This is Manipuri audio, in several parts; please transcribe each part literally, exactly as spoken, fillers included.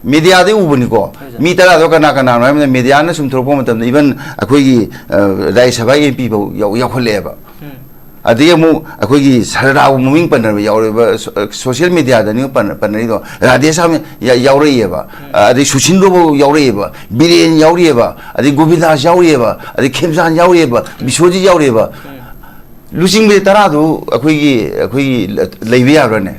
ꯃꯦꯗꯤꯌꯥꯗꯩ ꯎꯕꯅꯤꯀꯣ꯫ ꯍꯣꯏ, ꯁꯥꯔ꯫ ꯃꯤ ꯇꯔꯥꯗꯣ ꯀꯅꯥ ꯀꯅꯥꯅꯣ ꯍꯥꯏꯕꯗ, ꯃꯦꯗꯤꯌꯥꯅ ꯁꯨꯝ ꯊꯣꯔꯛꯄ ꯃꯇꯝꯗ, ꯏꯚꯟ ꯑꯩꯈꯣꯏꯒꯤ, ꯑ, ꯔꯥꯖ꯭ꯌ ꯁꯚꯥ ꯑꯦꯝ ꯄꯤ ꯐꯥꯎ ꯌꯥꯎ-, ꯌꯥꯎꯈꯠꯂꯛꯑꯦꯕ꯫ ꯎꯝ꯫ ꯑꯗꯒꯤ ꯑꯃꯨꯛ ꯑꯩꯈꯣꯏꯒꯤ ꯁꯔꯗꯥꯕꯨ ꯃꯃꯤꯡ ꯄꯟꯅꯕ ꯌꯥꯎꯔꯛꯑꯦꯕ, ꯁꯣ-, ꯁꯣꯁꯤꯌꯦꯜ ꯃꯦꯗꯤꯌꯥꯗꯅꯤ ꯄꯟ-, ꯄꯟꯅꯔꯤꯗꯣ, ꯔꯥꯙꯦꯁ꯭ꯌꯥꯝ ꯌꯥ-, ꯌꯥꯎꯔꯛꯑꯦꯕ꯫ ꯎꯝ꯫ ꯑ, ꯑꯗꯩ ꯁꯨꯁꯤꯟꯗ꯭ꯔꯣꯐꯥꯎ ꯌꯥꯎꯔꯛꯑꯦꯕ, ꯕꯤꯔꯦꯟ ꯌꯥꯎꯔꯛꯑꯦꯕ, ꯑꯗꯩ ꯒꯣꯕꯤꯟꯗꯥꯁ ꯌꯥꯎꯔꯛꯑꯦꯕ, ꯑꯗꯩ ꯈꯦꯝꯆꯥꯟ ꯌꯥꯎꯔꯛꯑꯦꯕ, ꯕꯤꯁ꯭ꯋꯖꯤꯠ ꯌꯥꯎꯔꯛꯑꯦꯕ꯫ ꯎꯝ꯫ ꯂꯨꯆꯤꯡꯕꯁꯦ ꯇꯔꯥꯗꯨ ꯑꯩꯈꯣꯏꯒꯤ, ꯑꯩꯈꯣꯏꯒꯤ ꯂ-, ꯂꯩꯕ ꯌꯥꯕ꯭ꯔꯥꯅꯦ?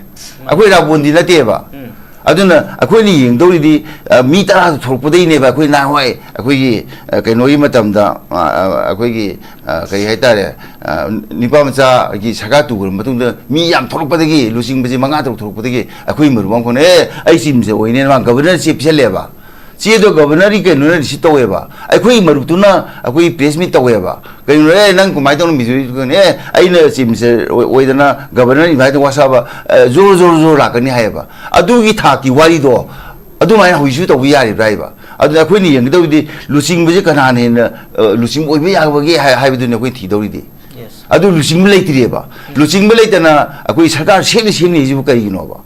ꯑꯩꯈꯣꯏ ꯔꯥꯕꯣꯟꯗꯤ ꯅꯠꯇꯦꯕ꯫ ꯎꯝ꯫ ꯑꯗꯨꯅ ꯑꯩꯈꯣꯏꯅ ꯌꯦꯡꯗꯧꯔꯤꯗꯤ, ꯑ, ꯃꯤ ꯇꯔꯥꯗꯨ ꯊꯣꯛꯂꯛꯄꯗꯒꯤꯅꯦꯕ꯫ ꯑꯩꯈꯣꯏ ꯅꯍꯥꯟꯋꯥꯏ ꯑꯩꯈꯣꯏꯒꯤ, ꯑ, ꯀꯩꯅꯣꯒꯤ ꯃꯇꯝꯗ, ꯑ, ꯑ, ꯑꯩꯈꯣꯏꯒꯤ, ꯑ, ꯀꯔꯤ ꯍꯥꯏꯇꯥꯔꯦ, ꯑ, ꯅꯤꯄꯥ ꯃꯆꯥꯒꯤ ꯁꯔꯀꯥꯔ ꯇꯨꯈ꯭ꯔ ꯃꯇꯨꯡꯗ ꯃꯤ ꯌꯥꯝ ꯊꯣꯛꯂꯛꯄꯗꯒꯤ, ꯂꯨꯆꯤꯡꯕꯁꯦ ꯃꯉꯥ ꯇꯔꯨꯛ ꯊꯣꯛꯂꯛꯄꯗꯒꯤ ꯑꯩꯈꯣꯏ ꯃꯔꯨꯞ ꯑꯃ ꯈꯣꯡꯅ, "ꯑꯦ, ꯑꯩ ꯆꯤꯐ ꯃꯤꯅꯤꯁꯇꯔ ꯑꯣꯏꯅꯦꯅ" ꯃꯥ ꯒꯕꯔꯅꯔ ꯆꯦ ꯄꯤꯁꯜꯂꯦꯕ꯫ ꯆꯦꯗꯣ ꯒꯕꯔꯅꯔꯒꯤ ꯀꯩꯅꯣꯅ ꯔꯤꯁꯤꯞ ꯇꯧꯋꯦꯕ, ꯑꯩꯈꯣꯏꯒꯤ ꯃꯔꯨꯞꯇꯨꯅ ꯑꯩꯈꯣꯏ ꯄ꯭ꯔꯦꯁ ꯃꯤꯠ ꯇꯧꯋꯦꯕ꯫ "ꯀꯩꯅꯣ, ꯑꯦ, ꯅꯪ ꯀꯃꯥꯏꯅ ꯇꯧꯅ ꯃꯤꯖꯣꯔꯤꯇꯤ ꯈꯪꯅꯤ? ꯑꯦ, ꯑꯩꯅ ꯆꯤꯐ ꯃꯤꯅꯤꯁꯇꯔ ꯑꯣꯏ-, ꯑꯣꯏꯗꯅ ꯒꯕꯔꯅꯔ ꯏꯟꯚꯥꯏꯠ ꯇꯧ ꯋꯥꯁꯥꯕ, ꯑ, ꯖꯣꯔ ꯖꯣꯔ ꯖꯣꯔ ꯂꯥꯛꯀꯅꯤ" ꯍꯥꯏꯌꯦꯕ꯫ ꯑꯗꯨꯒꯤ ꯊꯥꯛꯀꯤ ꯋꯥꯔꯤꯗꯣ ꯑꯗꯨꯃꯥꯏꯅ ꯍꯧꯖꯤꯛꯁꯨ ꯇꯧꯕ ꯌꯥꯔꯤꯕ꯭ꯔꯥ ꯍꯥꯏꯕ꯫ ꯑꯗꯨꯅ ꯑꯩꯈꯣꯏꯅ ꯌꯦꯡꯒꯗꯧꯔꯤꯗꯤ ꯂꯨꯆꯤꯡꯕꯁꯦ ꯀꯅꯥꯅ ꯍꯦꯟꯅ, ꯑ, ꯂꯨꯆꯤꯡꯕ ꯑꯣꯏꯕ ꯌꯥꯕꯒꯦ ꯍꯥꯏ-, ꯍꯥꯏꯕꯗꯨꯅꯤ ꯑꯩꯈꯣꯏꯅ ꯊꯤꯗꯧꯔꯤꯗꯤ꯫ Yes. ꯑꯗꯨ ꯂꯨꯆꯤꯡꯕ ꯂꯩꯇ꯭ꯔꯤꯑꯕ꯫ ꯂꯨꯆꯤꯡꯕ ꯂꯩꯇꯅ ꯑꯩꯈꯣꯏ ꯁꯔꯀꯥꯔ ꯁꯦꯝꯅꯤ ꯁꯦꯝꯅꯤ ꯍꯥꯏꯁꯤꯕꯨ ꯀꯔꯤꯒꯤꯅꯣꯕ?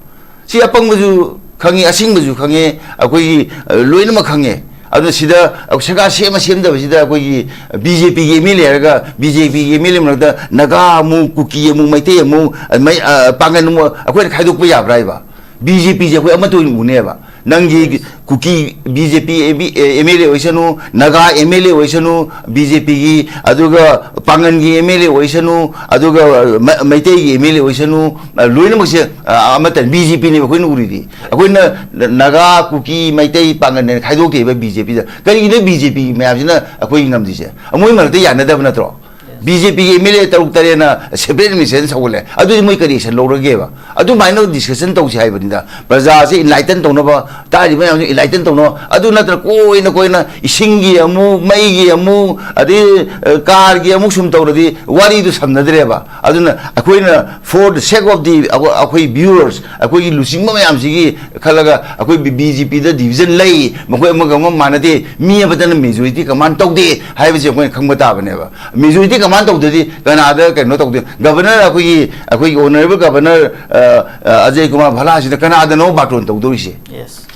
ꯁꯤ ꯑꯄꯪꯕꯁꯨ ꯈꯪꯉꯤ, ꯑꯁꯤꯡꯕꯁꯨ ꯈꯪꯉꯤ, ꯑꯩꯈꯣꯏꯒꯤ, ꯑ, ꯂꯣꯏꯅꯃꯛ ꯈꯪꯉꯦ꯫ ꯑꯗꯨꯅ ꯁꯤꯗ ꯁꯔꯀꯥꯔ ꯁꯦꯝꯃ ꯁꯦꯝꯗꯕꯁꯤꯗ ꯑꯩꯈꯣꯏꯒꯤ ꯕꯤ ꯖꯦ ꯄꯤꯒꯤ ꯑꯦꯝ ꯑꯦꯜ ꯑꯦ ꯍꯥꯏꯔꯒ, ꯕꯤ ꯖꯦ ꯄꯤꯒꯤ ꯑꯦꯝ ꯑꯦꯜ ꯑꯦ ꯃꯔꯛꯇ ꯅꯥꯒꯥ ꯑꯃꯨꯛ, ꯀꯨꯀꯤ ꯑꯃꯨꯛ, ꯃꯩꯇꯩ ꯑꯃꯨꯛ, ꯑ, ꯃꯩ-, ꯑ, ꯄꯥꯡꯒꯟ ꯑꯃꯨꯛ ꯑꯩꯈꯣꯏꯅ ꯈꯥꯏꯗꯣꯛꯄ ꯌꯥꯕ꯭ꯔꯥ ꯍꯥꯏꯕ? ꯕꯤ ꯖꯦ ꯄꯤꯁꯦ ꯑꯩꯈꯣꯏ ꯑꯃꯠꯇ ꯑꯣꯏꯅ ꯎꯅꯦꯕ꯫ ꯅꯪꯒꯤ Kuki B J P M L A ꯑꯣꯏꯁꯅꯨ, ꯅꯥꯒꯥ ꯑꯦꯝ ꯑꯦꯜ ꯑꯦ ꯑꯣꯏꯁꯅꯨ, ꯕꯤ ꯖꯦ ꯄꯤꯒꯤ, ꯑꯗꯨꯒ ꯄꯥꯡꯒꯟꯒꯤ ꯑꯦꯝ ꯑꯦꯜ ꯑꯦ ꯑꯣꯏꯁꯅꯨ, ꯑꯗꯨꯒ ꯃ-, ꯃꯩꯇꯩꯒꯤ ꯑꯦꯝ ꯑꯦꯜ ꯑꯦ ꯑꯣꯏꯁꯅꯨ, ꯑ, ꯂꯣꯏꯅꯃꯛꯁꯦ, ꯑ, ꯑꯃꯠꯇꯅꯤ, ꯕꯤ ꯖꯦ ꯄꯤꯅꯦꯕ ꯑꯩꯈꯣꯏꯅ ꯎꯔꯤꯗꯤ꯫ ꯑꯩꯈꯣꯏꯅ ꯅ-, ꯅꯥꯒꯥ, ꯀꯨꯀꯤ, ꯃꯩꯇꯩ, ꯄꯥꯡꯒꯟ ꯍꯥꯏꯅ ꯈꯥꯏꯗꯣꯛꯇꯦꯕ ꯕꯤ ꯖꯦ ꯄꯤꯗ꯫ ꯀꯔꯤꯒꯤꯅꯣ ꯕꯤ ꯖꯦ ꯄꯤ ꯃꯌꯥꯝꯁꯤꯅ ꯑꯩꯈꯣꯏ ꯉꯝꯗ꯭ꯔꯤꯁꯦ? ꯃꯣꯏ ꯃꯔꯛꯇ ꯌꯥꯅꯗꯕ ꯅꯠꯇ꯭ꯔꯣ? ꯕꯤ ꯖꯦ ꯄꯤꯒꯤ ꯑꯦꯝ ꯑꯦꯜ ꯑꯦ ꯇꯔꯨꯛ ꯇꯔꯦꯠꯅ ꯁꯦꯄꯔꯦꯠ ꯑꯦꯗꯃꯤꯅꯤꯁꯇ꯭ꯔꯦꯁꯟ ꯁꯧꯒꯠꯂꯦ꯫ ꯑꯗꯨꯗꯤ ꯃꯣꯏ ꯀꯔꯤ ꯑꯦꯛꯁꯟ ꯂꯧꯔꯒꯦꯕ? ꯑꯗꯨꯃꯥꯏꯅ ꯗꯤꯁꯀꯁꯟ ꯇꯧꯁꯤ ꯍꯥꯏꯕꯅꯤꯗ꯫ ꯄ꯭ꯔꯖꯥꯁꯦ ꯏꯟꯂꯥꯏꯇꯟ ꯇꯧꯅꯕ, ꯇꯥꯔꯤꯕ ꯃꯌꯥꯝꯁꯦ ꯏꯟꯂꯥꯏꯇꯟ ꯇꯧꯅꯕ꯫ ꯑꯗꯨ ꯅꯠꯇꯅ ꯀꯣꯏꯅ ꯀꯣꯏꯅ ꯏꯁꯤꯡꯒꯤ ꯑꯃꯨꯛ, ꯃꯩꯒꯤ ꯑꯃꯨꯛ, ꯑꯗꯩ, ꯑ, ꯀꯥꯔꯒꯤ ꯑꯃꯨꯛ ꯁꯨꯝ ꯇꯧꯔꯗꯤ ꯋꯥꯔꯤꯗꯨ ꯁꯝꯅꯗ꯭ꯔꯦꯕ꯫ ꯑꯗꯨꯅ ꯑꯩꯈꯣꯏꯅ for the sake of the, ꯑꯩꯈꯣꯏ, ꯑꯩꯈꯣꯏ viewers, ꯑꯩꯈꯣꯏꯒꯤ ꯂꯨꯆꯤꯡꯕ ꯃꯌꯥꯝꯁꯤꯒꯤ ꯈꯜꯂꯒ ꯑꯩꯈꯣꯏ ꯕꯤ ꯖꯦ ꯄꯤꯗ ꯗꯤꯚꯤꯖꯟ ꯂꯩ, ꯃꯈꯣꯏ ꯑꯃꯒ ꯑꯃꯒ ꯃꯥꯟꯅꯗꯦ, ꯃꯤ ꯑꯃꯠꯇꯅ ꯃꯦꯖꯣꯔꯤꯇꯤ ꯀꯃꯥꯟ ꯇꯧꯗꯦ ꯍꯥꯏꯕꯁꯦ ꯑꯩꯈꯣꯏꯅ ꯈꯪꯕ ꯇꯥꯕꯅꯦꯕ꯫ ꯃꯦꯖꯣꯔꯤꯇꯤ ꯀꯃꯥꯟ ꯇꯧꯗ꯭ꯔꯗꯤ ꯀꯅꯥꯗ ꯀꯩꯅꯣ ꯇꯧꯗꯣꯏ? ꯒꯕꯔꯅꯔ, ꯑꯩꯈꯣꯏꯒꯤ, ꯑꯩꯈꯣꯏꯒꯤ ꯑꯣꯅꯔꯦꯕꯜ ꯒꯕꯔꯅꯔ, ꯑ, ꯑ, ꯑꯖꯌ ꯀꯨꯃꯥꯔ ꯚꯜꯂꯥꯁꯤꯗ ꯀꯅꯥꯗꯅꯣ ꯕꯥꯔꯇꯣꯟ ꯇꯧꯗꯧꯔꯤꯁꯦ? Yes.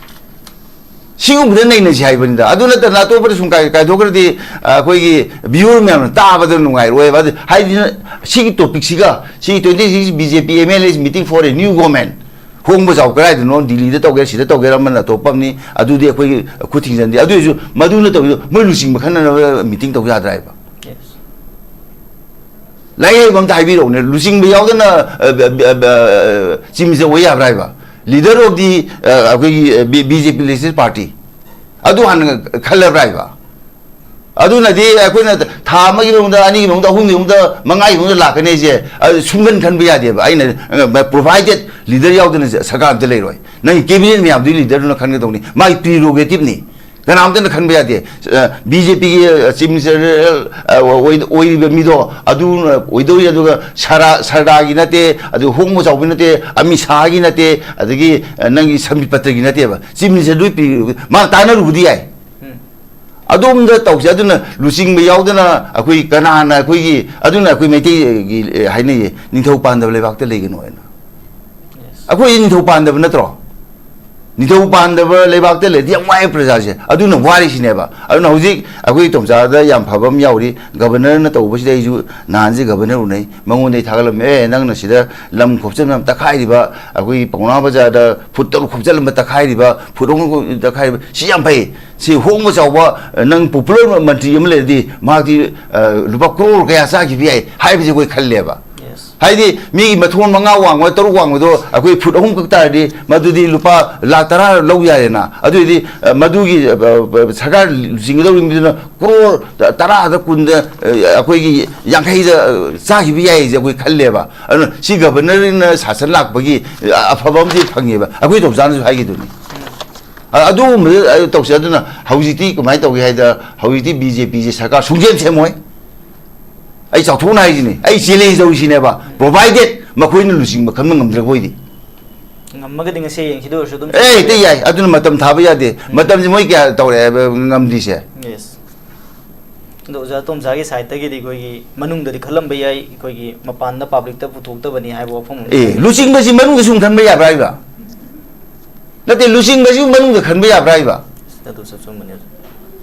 ꯁꯤꯒꯨꯝꯕꯗ ꯅꯩꯅꯁꯤ ꯍꯥꯏꯕꯅꯤꯗ꯫ ꯑꯗꯨ ꯅꯠꯇꯅ ꯑꯇꯣꯞꯄꯗ ꯁꯨꯝ ꯀꯥꯏ-, ꯀꯥꯏꯊꯣꯛꯈ꯭ꯔꯗꯤ, ꯑ, ꯑꯩꯈꯣꯏꯒꯤ viewer ꯃꯌꯥꯝꯅ ꯇꯥꯕꯗ ꯅꯨꯡꯉꯥꯏꯔꯣꯏꯕ꯫ ꯑꯗꯨ ꯍꯥꯏꯗꯤ ꯁꯤꯒꯤ topic ꯁꯤꯒ, ꯁꯤꯒꯤ twenty six B J P M L As meeting for a new government, ꯍꯣꯡꯕ ꯆꯥꯎ ꯀꯗꯥꯏꯗꯅꯣ, ꯗꯤꯜꯂꯤꯗ ꯇꯧꯒꯦꯔꯥ, ꯁꯤꯗ ꯇꯧꯒꯦꯔꯥ, ꯑꯃꯅ ꯑꯇꯣꯞꯄ ꯑꯃꯅꯤ, ꯑꯗꯨꯗꯤ ꯑꯩꯈꯣꯏꯒꯤ ꯈꯨꯠ ꯊꯤꯡꯖꯤꯟꯗꯦ꯫ ꯑꯗꯨ ꯑꯣꯏꯔꯁꯨ ꯃꯗꯨꯅ ꯇꯧꯔꯤꯗꯣ ꯃꯣꯏ ꯂꯨꯆꯤꯡꯕ ꯈꯟꯅꯅꯕ meeting ꯇꯧ ꯌꯥꯗ꯭ꯔꯥ ꯍꯥꯏꯕ? Yes. ꯂꯥꯏꯔꯤꯛ ꯍꯩꯕ ꯑꯝꯇ ꯍꯥꯏꯕꯤꯔꯛꯎꯅꯦ, ꯂꯨꯆꯤꯡꯕ ꯌꯥꯎꯗꯅ, ꯑ, ꯕ-, ꯕ-, ꯕ-, chief minister ꯑꯣꯏ ꯌꯥꯕ꯭ꯔꯥ ꯍꯥꯏꯕ? Leader of the, ꯑ, ꯑꯩꯈꯣꯏꯒꯤ, ꯑ, B-, B J P legislative party꯫ ꯑꯗꯨ ꯍꯥꯟꯅ ꯈꯜꯂꯕ꯭ꯔꯥ ꯍꯥꯏꯕ? ꯑꯗꯨꯅꯗꯤ ꯑꯩꯈꯣꯏꯅ ꯊꯥ ꯑꯃꯒꯤ ꯃꯅꯨꯡꯗ, ꯑꯅꯤꯒꯤ ꯃꯅꯨꯡꯗ, ꯑꯍꯨꯝꯒꯤ ꯃꯅꯨꯡꯗ, ꯃꯉꯥꯒꯤ ꯃꯅꯨꯡꯗ ꯂꯥꯛꯀꯅꯤ ꯍꯥꯏꯁꯦ, ꯑ, ꯁꯨꯡꯈꯟ ꯈꯟꯕ ꯌꯥꯗꯦꯕ꯫ ꯑꯩꯅ, ꯑ, provided leader ꯌꯥꯎꯗꯅ ꯁꯔꯀꯥꯔ ꯑꯝꯇ ꯂꯩꯔꯣꯏ꯫ ꯅꯪꯒꯤ cabinet ꯃꯌꯥꯝꯗꯨꯒꯤ leader ꯗꯨꯅ ꯈꯟꯒꯗꯧꯅꯤ꯫ ꯃꯥꯒꯤ prerogative ꯅꯤ꯫ ꯀꯅꯥꯝꯇꯅ ꯈꯟꯕ ꯌꯥꯗꯦ꯫ ꯑ, B J P ꯒꯤ, ꯑ, chief minister, ꯑ, ꯑꯣꯏ-, ꯑꯣꯏꯔꯤꯕ ꯃꯤꯗꯣ ꯑꯗꯨꯅ ꯑꯣꯏꯗꯧꯔꯤ, ꯑꯗꯨꯒ ꯁꯔꯥ-, ꯁꯔꯗꯥꯒꯤ ꯅꯠꯇꯦ, ꯑꯗꯨ ꯍꯣꯡꯕ ꯆꯥꯎꯕꯤ ꯅꯠꯇꯦ, ꯑꯃꯤꯠ ꯁꯥꯍꯒꯤ ꯅꯠꯇꯦ, ꯑꯗꯒꯤ, ꯑ, ꯅꯪꯒꯤ ꯁꯝꯕꯤꯠ ꯄꯇ꯭ꯔꯒꯤ ꯅꯠꯇꯦꯕ꯫ Chief minister ꯗꯨꯒꯤ ꯄꯤ-, ꯃꯥꯅ ꯇꯥꯟꯅꯔꯨꯕꯗꯤ ꯌꯥꯏ꯫ ꯎꯝ꯫ ꯑꯗꯣꯝꯗ ꯇꯧꯁꯦ꯫ ꯑꯗꯨꯅ ꯂꯨꯆꯤꯡꯕ ꯌꯥꯎꯗꯅ ꯑꯩꯈꯣꯏ ꯀꯅꯥꯅ ꯑꯩꯈꯣꯏꯒꯤ, ꯑꯗꯨꯅ ꯑꯩꯈꯣꯏ ꯃꯩꯇꯩꯒꯤ, ꯑ, ꯍꯥꯏꯅꯩꯌꯦ, "ꯅꯤꯡꯊꯧ ꯄꯥꯟꯗꯕ ꯂꯩꯕꯥꯛꯇ ꯂꯩꯒꯅꯨ" ꯍꯥꯏꯅ꯫ Yes. ꯑꯩꯈꯣꯏ ꯅꯤꯡꯊꯧ ꯄꯥꯟꯗꯕ ꯅꯠꯇ꯭ꯔꯣ? ꯅꯤꯡꯊꯧ ꯄꯥꯟꯗꯕ ꯂꯩꯕꯥꯛꯇ ꯂꯩꯔꯗꯤ ꯌꯥꯝ ꯋꯥꯏ ꯄ꯭ꯔꯖꯥꯁꯦ꯫ ꯑꯗꯨꯅ ꯋꯥꯔꯤꯁꯤꯅꯦꯕ꯫ ꯑꯗꯨꯅ ꯍꯧꯖꯤꯛ ꯑꯩꯈꯣꯏ ꯇꯣꯝꯆꯥꯗ ꯌꯥꯝ ꯐꯕ ꯑꯃ ꯌꯥꯎꯔꯤ, governor ꯅ ꯇꯧꯕꯁꯤꯗ ꯑꯩꯁꯨ ꯅꯍꯥꯟꯁꯦ governor ꯎꯅꯩ, ꯃꯉꯣꯟꯗ ꯑꯩ ꯊꯥꯒꯠꯂꯝꯃꯦ, "ꯑꯦ, ꯅꯪꯅ ꯁꯤꯗ ꯂꯝ ꯈꯣꯞꯆꯟꯕ ꯌꯥꯝ ꯇꯛꯈꯥꯏꯔꯤꯕ, ꯑꯩꯈꯣꯏꯒꯤ ꯄꯥꯎꯅꯥ ꯕꯖꯥꯔꯗ ꯐꯨꯠ ꯇꯔꯨꯛ ꯈꯣꯞꯆꯜꯂꯝꯕ ꯇꯛꯈꯥꯏꯔꯤꯕ, ꯐꯨꯠ ꯑꯍꯨꯝ ꯇꯛꯈꯥꯏꯔꯤꯕ, ꯁꯤ ꯌꯥꯝ ꯐꯩ꯫ ꯁꯤ ꯍꯣꯡꯕ ꯆꯥꯎꯕ, ꯅꯪ popular ꯃꯟꯇ꯭ꯔꯤ ꯑꯃ ꯂꯩꯔꯗꯤ ꯃꯍꯥꯛꯇꯤ, ꯑ, ꯂꯨꯄꯥ ꯀ꯭ꯔꯣꯔ ꯀꯌꯥ ꯆꯥꯈꯤꯕ ꯌꯥꯏ" ꯍꯥꯏꯕꯁꯦ ꯑꯩꯈꯣꯏ ꯈꯜꯂꯦꯕ꯫ Yes. ꯍꯥꯏꯗꯤ ꯃꯤꯒꯤ ꯃꯊꯣꯟ ꯃꯉꯥ ꯋꯥꯡꯕ, ꯇꯔꯨꯛ ꯋꯥꯡꯕꯗꯣ ꯑꯩꯈꯣꯏ ꯐꯨꯠ ꯑꯍꯨꯝ ꯈꯛ ꯇꯥꯔꯗꯤ ꯃꯗꯨꯗꯤ ꯂꯨꯄꯥ ꯂꯥꯈ ꯇꯔꯥ ꯂꯧ ꯌꯥꯔꯦꯅ꯫ ꯑꯗꯨ ꯑꯣꯏꯔꯗꯤ, ꯑ, ꯃꯗꯨꯒꯤ, ꯑ, ꯑ, ꯁꯔꯀꯥꯔ ꯂꯨꯆꯤꯡꯒꯗꯧꯔꯤꯕ ꯃꯤꯗꯨꯅ ꯀ꯭ꯔꯣꯔ ꯇꯔꯥꯗ, ꯀꯨꯟꯗ, ꯑ, ꯑꯩꯈꯣꯏꯒꯤ ꯌꯥꯡꯈꯩꯗ, ꯑ, ꯆꯥꯈꯤꯕ ꯌꯥꯏꯁꯦ ꯑꯩꯈꯣꯏ ꯈꯜꯂꯦꯕ꯫ ꯑꯗꯨꯅ ꯁꯤ governor ꯅ ꯁꯥꯁꯟ ꯂꯥꯛꯄꯒꯤ, ꯑ, ꯑꯐꯕ ꯑꯃꯗꯤ ꯐꯪꯉꯦꯕ꯫ ꯑꯩꯈꯣꯏ ꯇꯣꯝꯆꯥꯅꯁꯨ ꯍꯥꯏꯈꯤꯗꯨꯅꯤ꯫ ꯑ-, ꯑꯗꯨꯒꯨꯝꯕꯗ, ꯑ, ꯇꯧꯁꯦ꯫ ꯑꯗꯨꯅ ꯍꯧꯖꯤꯛꯇꯤ ꯀꯃꯥꯏꯅ ꯇꯧꯒꯦ ꯍꯥꯏꯗ, ꯍꯧꯖꯤꯛꯇꯤ B J P ꯁꯦ ꯁꯔꯀꯥꯔ ꯁꯨꯡꯁꯦꯝ ꯁꯦꯝꯃꯣꯏ꯫ ꯑꯩ ꯆꯥꯎꯊꯣꯛꯅ ꯍꯥꯏꯁꯤꯅꯦ, ꯑꯩ challenge ꯇꯧꯔꯤꯁꯤꯅꯦꯕ, provided ꯃꯈꯣꯏꯅ ꯂꯨꯆꯤꯡꯕ ꯈꯟꯕ ꯉꯝꯗ꯭ꯔꯒ ꯑꯣꯏꯗꯤ꯫ ꯉꯝꯃꯒꯗꯤ ꯉꯁꯤ ꯍꯌꯦꯡ ꯁꯤꯗ ꯑꯣꯏꯔꯁꯨ ꯑꯗꯨꯝ ꯑꯦ, ꯍꯦꯛꯇ ꯌꯥꯏ, ꯑꯗꯨꯅ ꯃꯇꯝ ꯊꯥꯕ ꯌꯥꯗꯦ꯫ ꯎꯝ꯫ ꯃꯇꯝꯁꯦ ꯃꯣꯏ ꯀꯌꯥ ꯇꯧꯔꯦ ꯍꯥꯏꯕ ꯉꯝꯗ꯭ꯔꯤꯁꯦ? Yes. ꯑꯗꯣ ꯑꯣꯖꯥ ꯇꯣꯝꯆꯥꯒꯤ side ꯇꯒꯤꯗꯤ ꯑꯩꯈꯣꯏꯒꯤ ꯃꯅꯨꯡꯗꯗꯤ ꯈꯜꯂꯝꯕ ꯌꯥꯏ, ꯑꯩꯈꯣꯏꯒꯤ ꯃꯄꯥꯟꯗ public ꯇ ꯄꯨꯊꯣꯛꯇꯕꯅꯤ ꯍꯥꯏꯕ ꯋꯥꯐꯝ ꯑꯃ ꯑꯦ, ꯂꯩ꯫ ꯂꯨꯆꯤꯡꯕꯁꯤ ꯃꯅꯨꯡꯗ ꯁꯨꯝ ꯈꯟꯕ ꯌꯥꯕ꯭ꯔꯥ ꯍꯥꯏꯕ? ꯅꯠꯇꯦ, ꯂꯨꯆꯤꯡꯕꯁꯤ ꯃꯅꯨꯡꯗ ꯈꯟꯕ ꯌꯥꯕ꯭ꯔꯥ ꯍꯥꯏꯕ? ꯑꯗꯨꯁꯨ ꯑꯆꯨꯝꯕꯅꯤ ꯑꯣꯖꯥ꯫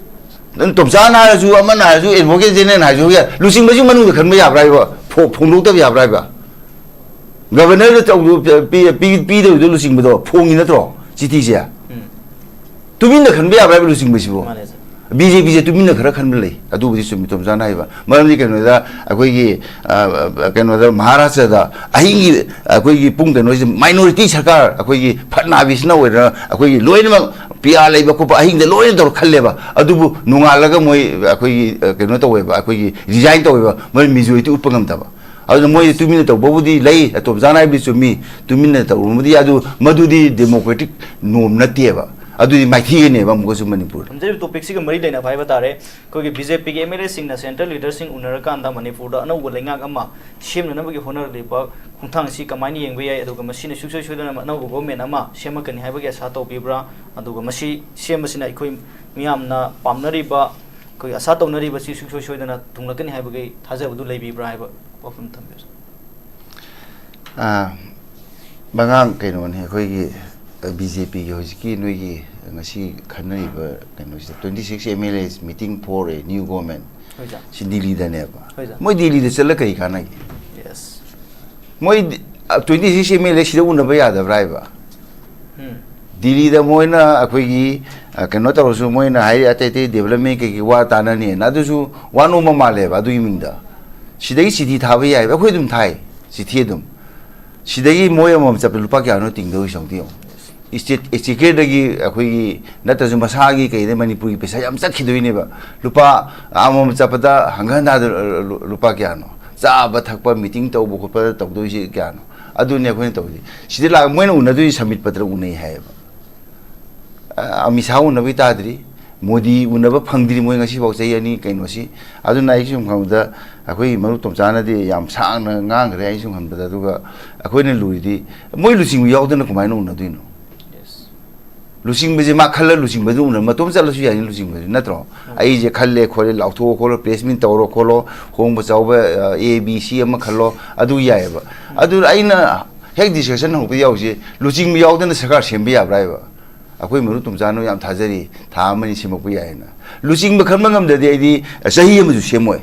ꯅꯪ ꯇꯣꯝꯆꯥꯅ ꯍꯥꯏꯔꯁꯨ, ꯑꯃꯅ ꯍꯥꯏꯔꯁꯨ, ꯑꯦꯗꯚꯣꯀꯦꯠ ꯖꯦꯅꯔꯦꯜꯅ ꯍꯥꯏꯔꯁꯨ, ꯂꯨꯆꯤꯡꯕꯁꯤ ꯃꯅꯨꯡꯗ ꯈꯟꯕ ꯌꯥꯕ꯭ꯔꯥ ꯍꯥꯏꯕ? ꯐꯣ-, ꯐꯣꯡꯗꯣꯛꯇꯕ ꯌꯥꯕ꯭ꯔꯥ ꯍꯥꯏꯕ? ꯒꯕꯔꯅꯔꯗ ꯇꯧꯗ-, ꯄꯤ-, ꯄꯤ-, ꯄꯤꯗꯕꯗꯣ, ꯂꯨꯆꯤꯡꯕꯗꯣ ꯐꯣꯡꯉꯤ ꯅꯠꯇ꯭ꯔꯣ ꯆꯤꯊꯤꯁꯦ? ꯎꯝ꯫ ꯇꯨꯃꯤꯟꯅ ꯈꯟꯕ ꯌꯥꯕ꯭ꯔꯥ ꯍꯥꯏꯕ ꯂꯨꯆꯤꯡꯕꯁꯤꯕꯨ? ꯃꯥꯅꯦ ꯁꯥꯔ꯫ ꯕꯤ ꯖꯦ ꯄꯤꯁꯦ ꯇꯨꯃꯤꯟꯅ ꯈꯔ ꯈꯟꯕ ꯂꯩ, ꯑꯗꯨꯕꯨꯗꯤ ꯆꯨꯝꯃꯤ ꯇꯣꯝꯆꯥꯅ ꯍꯥꯏꯕ꯫ ꯃꯔꯝꯗꯤ ꯀꯩꯅꯣꯗ, ꯑꯩꯈꯣꯏꯒꯤ, ꯑ, ꯀꯩꯅꯣꯗ, ꯃꯍꯥꯔꯥꯁꯇ꯭ꯔꯗ ꯑꯍꯤꯡꯒꯤ, ꯑꯩꯈꯣꯏꯒꯤ ꯄꯨꯡ ꯀꯩꯅꯣꯁꯦ, ꯃꯥꯏꯅꯣꯔꯤꯇꯤ ꯁꯔꯀꯥꯔ, ꯑꯩꯈꯣꯏꯒꯤ ꯐꯠꯅꯥꯕꯤꯁꯤꯅ ꯑꯣꯏꯔ, ꯑꯩꯈꯣꯏꯒꯤ ꯂꯣꯏꯅꯃꯛ ꯄꯤ ꯑꯥꯔ ꯂꯩꯕ ꯈꯣꯠꯄ ꯑꯍꯤꯡꯗ ꯂꯣꯏꯅ ꯇꯧꯔ ꯈꯜꯂꯦꯕ꯫ ꯑꯗꯨꯕꯨ ꯅꯣꯡꯉꯥꯜꯂꯒ ꯃꯣꯏ ꯑꯩꯈꯣꯏꯒꯤ, ꯑ, ꯀꯩꯅꯣ ꯇꯧꯋꯦꯕ, ꯑꯩꯈꯣꯏꯒꯤ ꯔꯤꯖꯥꯏꯟ ꯇꯧꯋꯦꯕ, ꯃꯣꯏ ꯃꯦꯖꯣꯔꯤꯇꯤ ꯎꯠꯄ ꯉꯝꯗꯕ꯫ ꯑꯗꯨꯅ ꯃꯣꯏ ꯇꯨꯃꯤꯟꯅ ꯇꯧꯕꯕꯨꯗꯤ ꯂꯩ, ꯇꯣꯝꯆꯥꯅ ꯍꯥꯏꯕꯗꯤ ꯆꯨꯝꯃꯤ, ꯇꯨꯃꯤꯟꯅ ꯇꯧꯔꯨꯕꯗꯤ, ꯑꯗꯨ ꯃꯗꯨꯗꯤ ꯗꯦꯃꯣꯀ꯭ꯔꯦꯇꯤꯛ ꯅꯣꯝ ꯅꯠꯇꯦꯕ, ꯑꯗꯨꯗꯤ ꯃꯥꯏꯊꯤꯒꯅꯦꯕ ꯑꯃꯨꯛꯀꯁꯨ ꯃꯅꯤꯄꯨꯔꯗ꯫ ꯊꯝꯖꯔꯤꯕ ꯇꯣꯄꯤꯛꯁꯤꯒ ꯃꯔꯤ ꯂꯩꯅꯕ ꯍꯥꯏꯕ ꯇꯥꯔꯦ, ꯑꯩꯈꯣꯏꯒꯤ ꯕꯤ ꯖꯦ ꯄꯤꯒꯤ ꯑꯦꯝ ꯑꯦꯜ ꯑꯦꯁꯤꯡꯅ ꯁꯦꯟꯇ꯭ꯔꯦꯜ ꯂꯤꯗꯔꯁꯤꯡ ꯎꯅꯔꯀꯥꯟꯗ ꯃꯅꯤꯄꯨꯔꯗ ꯑꯅꯧꯕ ꯂꯩꯉꯥꯛ ꯑꯃ ꯁꯦꯝꯅꯅꯕꯒꯤ ꯍꯣꯠꯅꯔꯤꯕ ꯈꯣꯡꯊꯥꯡꯁꯤ ꯀꯃꯥꯏꯅ ꯌꯦꯡꯕ ꯌꯥꯏ, ꯑꯗꯨꯒ ꯃꯁꯤꯅ ꯁꯨꯡꯁꯣꯏ ꯁꯣꯏꯗꯅ ꯑꯅꯧꯕ ꯒꯣꯚꯔꯟꯃꯦꯟ ꯑꯃ ꯁꯦꯝꯃꯛꯀꯅꯤ ꯍꯥꯏꯕꯒꯤ ꯑꯁꯥ ꯇꯧꯕꯤꯕ꯭ꯔꯥ? ꯑꯗꯨꯒ ꯃꯁꯤ ꯁꯦꯝꯕꯁꯤꯅ ꯑꯩꯈꯣꯏ ꯃꯤꯌꯥꯝꯅ ꯄꯥꯝꯅꯔꯤꯕ, ꯑꯩꯈꯣꯏ ꯑꯁꯥ ꯇꯧꯅꯔꯤꯕꯁꯤ ꯁꯨꯡꯁꯣꯏ ꯁꯣꯏꯗꯅ ꯊꯨꯡꯂꯛꯀꯅꯤ ꯍꯥꯏꯕꯒꯤ ꯊꯥꯖꯕꯗꯨ ꯂꯩꯕꯤꯕ꯭ꯔꯥ ꯍꯥꯏꯕ ꯋꯥꯐꯝ ꯊꯝꯕꯤꯌꯨ꯫ ꯑꯥ, ꯃꯉꯥꯡ ꯀꯩꯅꯣꯅꯤ, ꯑꯩꯈꯣꯏꯒꯤ ꯕꯤ ꯖꯦ ꯄꯤꯒꯤ ꯍꯧꯖꯤꯛꯀꯤ ꯅꯣꯏꯒꯤ ꯉꯁꯤ ꯈꯟꯅꯔꯤꯕ ꯀꯩꯅꯣꯁꯤꯗ, twenty six M L As meeting for a new government, ꯍꯣꯏ ꯁꯥꯔ꯫ ꯁꯤ ꯗꯤꯜꯂꯤꯗꯅꯦꯕ꯫ ꯍꯣꯏ ꯁꯥꯔ꯫ ꯃꯣꯏ ꯗꯤꯜꯂꯤꯗ ꯆꯠꯂ ꯀꯔꯤ ꯀꯥꯟꯅꯒꯦ? ꯌꯦꯁ꯫ ꯃꯣꯏ twenty six M L A ꯁꯤꯗ ꯎꯅꯕ ꯌꯥꯗꯕ꯭ꯔꯥ ꯍꯥꯏꯕ? ꯎꯝ꯫ ꯗꯤꯜꯂꯤꯗ ꯃꯣꯏꯅ ꯑꯩꯈꯣꯏꯒꯤ, ꯑ, ꯀꯩꯅꯣ ꯇꯧꯔꯁꯨ, ꯃꯣꯏꯅ ꯍꯥꯏꯔꯤ ꯑꯇꯩ ꯑꯇꯩ ꯗꯤꯕꯂꯞꯃꯦꯟ ꯀꯩꯀꯩ ꯋꯥ ꯇꯥꯅꯅꯤꯅ, ꯑꯗꯨꯁꯨ ꯋꯥ ꯅꯣꯝꯕ ꯃꯥꯜꯂꯦꯕ ꯑꯗꯨꯒꯤ ꯃꯤꯡꯗ꯫ ꯁꯤꯗꯒꯤ ꯆꯤꯊꯤ ꯊꯥꯕ ꯌꯥꯏꯕ, ꯑꯩꯈꯣꯏ ꯑꯗꯨꯝ ꯊꯥꯏ ꯆꯤꯊꯤ ꯑꯗꯨꯝ꯫ ꯁꯤꯗꯒꯤ ꯃꯣꯏ ꯑꯃꯃꯝ ꯆꯠꯄꯗ ꯂꯨꯄꯥ ꯀꯌꯥꯅꯣ ꯇꯤꯡꯗꯧꯔꯤꯁꯦ ꯑꯃꯨꯛꯇ ꯌꯦꯡꯉꯨ꯫ ꯏꯁꯇꯦꯠ, ꯏꯁꯇꯦꯠꯀꯤꯗꯒꯤ ꯑꯩꯈꯣꯏꯒꯤ ꯅꯠꯇ꯭ꯔꯁꯨ ꯃꯁꯥꯒꯤ ꯀꯩꯗ ꯃꯅꯤꯄꯨꯔꯒꯤ ꯄꯩꯁꯥ ꯌꯥꯝ ꯆꯠꯈꯤꯗꯣꯏꯅꯦꯕ꯫ ꯂꯨꯄꯥ ꯑꯃꯃꯝ ꯆꯠꯄꯗ ꯍꯪꯒꯠ ꯍꯟꯗꯥꯗ ꯂꯨꯄꯥ ꯀꯌꯥꯅꯣ? ꯆꯥꯕ ꯊꯛꯄ, ꯃꯤꯇꯤꯡ ꯇꯧꯕ ꯈꯣꯠꯄꯗ ꯇꯧꯗꯣꯏꯁꯦ ꯀꯌꯥꯅꯣ? ꯑꯗꯨꯅꯤ ꯑꯩꯈꯣꯏꯅ ꯇꯧꯔꯤꯁꯦ꯫ ꯁꯤꯗ ꯂꯥꯛ-, ꯃꯣꯏꯅ ꯎꯅꯗꯣꯏꯁꯦ ꯁꯃꯤꯠ ꯄꯇ꯭ꯔ ꯎꯅꯩ ꯍꯥꯏꯌꯦꯕ꯫ ꯑ, ꯑꯃꯤꯠ ꯁꯥꯍ ꯎꯅꯕꯒꯤ ꯇꯥꯗ꯭ꯔꯤ, ꯃꯣꯗꯤ ꯎꯅꯕ ꯐꯪꯗ꯭ꯔꯤ ꯃꯣꯏ ꯉꯁꯤꯐꯥꯎ ꯆꯍꯤ ꯑꯅꯤ ꯀꯩꯅꯣꯁꯤ꯫ ꯑꯗꯨꯅ ꯑꯩ ꯁꯨꯝ ꯈꯪꯕꯗ ꯑꯩꯈꯣꯏꯒꯤ ꯃꯔꯨꯞ ꯇꯣꯝꯆꯥꯅꯗꯤ ꯌꯥꯝ ꯁꯥꯡꯅ ꯉꯥꯡꯈ꯭ꯔꯦ ꯑꯩ ꯁꯨꯝ ꯈꯟꯕꯗ꯫ ꯑꯗꯨꯒ ꯑꯩꯈꯣꯏꯅ ꯂꯨꯔꯤꯗꯤ ꯃꯣꯏ ꯂꯨꯆꯤꯡꯕ ꯌꯥꯎꯗꯅ ꯀꯃꯥꯏꯅ ꯎꯅꯗꯣꯏꯅꯣ? ꯌꯦꯁ꯫ ꯂꯨꯆꯤꯡꯕꯁꯦ ꯃꯥ ꯈꯜꯂ ꯂꯨꯆꯤꯡꯕꯗꯨ ꯎꯅ ꯃꯇꯣꯝ ꯆꯠꯂꯁꯨ ꯌꯥꯏꯅꯤ ꯂꯨꯆꯤꯡꯕꯁꯦ, ꯅꯠꯇ꯭ꯔꯣ? ꯑꯩꯁꯦ ꯈꯜꯂꯦ ꯈꯣꯠꯂꯦ ꯂꯥꯎꯊꯣꯛꯑꯣ ꯈꯣꯠꯂꯣ, ꯄ꯭ꯔꯦꯁ ꯃꯤꯠ ꯇꯧꯔꯣ ꯈꯣꯠꯂꯣ, ꯍꯣꯡꯕ ꯆꯥꯎꯕ, ꯑ, A B C ꯑꯃ ꯈꯜꯂꯣ, ꯑꯗꯨ ꯌꯥꯏꯑꯕ꯫ ꯑꯗꯨ ꯑꯩꯅ ꯍꯦꯛ ꯗꯤꯁꯀꯁꯟ ꯍꯧꯕ ꯌꯥꯎꯁꯦ, ꯂꯨꯆꯤꯡꯕ ꯌꯥꯎꯗꯅ ꯁꯔꯀꯥꯔ ꯁꯦꯝꯕ ꯌꯥꯕ꯭ꯔꯥ ꯍꯥꯏꯕ? ꯑꯩꯈꯣꯏ ꯃꯔꯨꯞ ꯇꯣꯝꯆꯥꯅ ꯌꯥꯝ ꯊꯥꯖꯔꯤ, ꯊꯥ ꯑꯃꯅꯤ ꯁꯦꯝꯃꯛꯄ ꯌꯥꯏ ꯍꯥꯏꯅ꯫ ꯂꯨꯆꯤꯡꯕ ꯈꯟꯕ ꯉꯝꯗ꯭ꯔꯗꯤ ꯑꯩꯗꯤ ꯆꯍꯤ ꯑꯃꯁꯨ ꯁꯦꯝꯃꯣꯏ꯫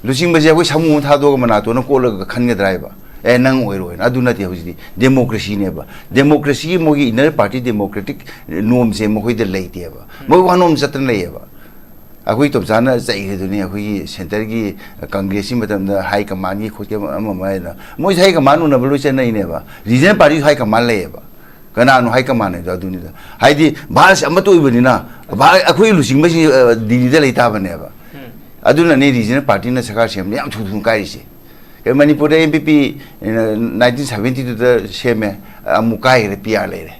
ꯂꯨꯆꯤꯡꯕꯁꯦ ꯑꯩꯈꯣꯏ ꯁꯥꯃꯨ ꯑꯃ ꯊꯥꯗꯣꯛꯑꯒ ꯃꯅꯥꯇꯣꯟꯅ ꯀꯣꯠꯂꯒ ꯈꯟꯒꯗ꯭ꯔꯥ ꯍꯥꯏꯕ? ꯑꯦ, ꯅꯪ ꯑꯣꯏꯔꯣꯏꯅ꯫ ꯑꯗꯨ ꯅꯠꯇꯦ꯫ ꯍꯧꯖꯤꯛꯇꯤ ꯗꯦꯃꯣꯀ꯭ꯔꯦꯁꯤꯅꯦꯕ꯫ ꯗꯦꯃꯣꯀ꯭ꯔꯦꯁꯤꯒꯤ ꯃꯣꯏꯒꯤ inner party democratic normꯁꯦ ꯃꯈꯣꯏꯗ ꯂꯩꯇꯦꯕ꯫ ꯃꯣꯏ ꯋꯥꯅꯣꯝ ꯆꯠꯇꯅ ꯂꯩꯌꯦꯕ꯫ ꯑꯩꯈꯣꯏ ꯇꯣꯝꯆꯥꯅ ꯆꯩꯈ꯭ꯔꯤꯗꯨꯅꯤ, ꯑꯩꯈꯣꯏꯒꯤ centreꯒꯤ congressꯀꯤ ꯃꯇꯝꯗ high commandꯒꯤ ꯈꯣꯠꯀꯤ ꯑꯃ ꯑꯃ ꯍꯥꯏꯅ꯫ ꯃꯣꯏꯁꯨ high command ꯎꯅꯕ ꯂꯣꯏ ꯆꯠꯅꯩꯅꯦꯕ꯫ Regional partyꯁꯨ high command ꯂꯩꯌꯦꯕ꯫ ꯀꯅꯥꯅꯣ high command ꯍꯥꯏꯗꯣ? ꯑꯗꯨꯅꯤꯗ꯫ ꯍꯥꯏꯗꯤ ꯚꯥꯔꯠꯁꯦ ꯑꯃꯠꯇ ꯑꯣꯏꯕꯅꯤꯅ, ꯚꯥꯔꯠ, ꯑꯩꯈꯣꯏ ꯂꯨꯆꯤꯡꯕꯁꯤꯡ, ꯑ, ꯗꯤꯜꯂꯤꯗ ꯂꯩ ꯇꯥꯕꯅꯦꯕ꯫ ꯑꯗꯨꯅꯅꯦ regional partyꯅ ꯁꯔꯀꯥꯔ ꯁꯦꯝꯕꯗ ꯌꯥꯝ ꯊꯨ ꯊꯨꯅ ꯀꯥꯏꯔꯤꯁꯦ꯫ ꯀꯩ ꯃꯅꯤꯄꯨꯔꯗ NPP nineteen seventy twoꯗ ꯁꯦꯝꯃꯦ, ꯑꯃꯨꯛ ꯀꯥꯏꯈ꯭ꯔꯦ, PR ꯂꯩꯔꯦ꯫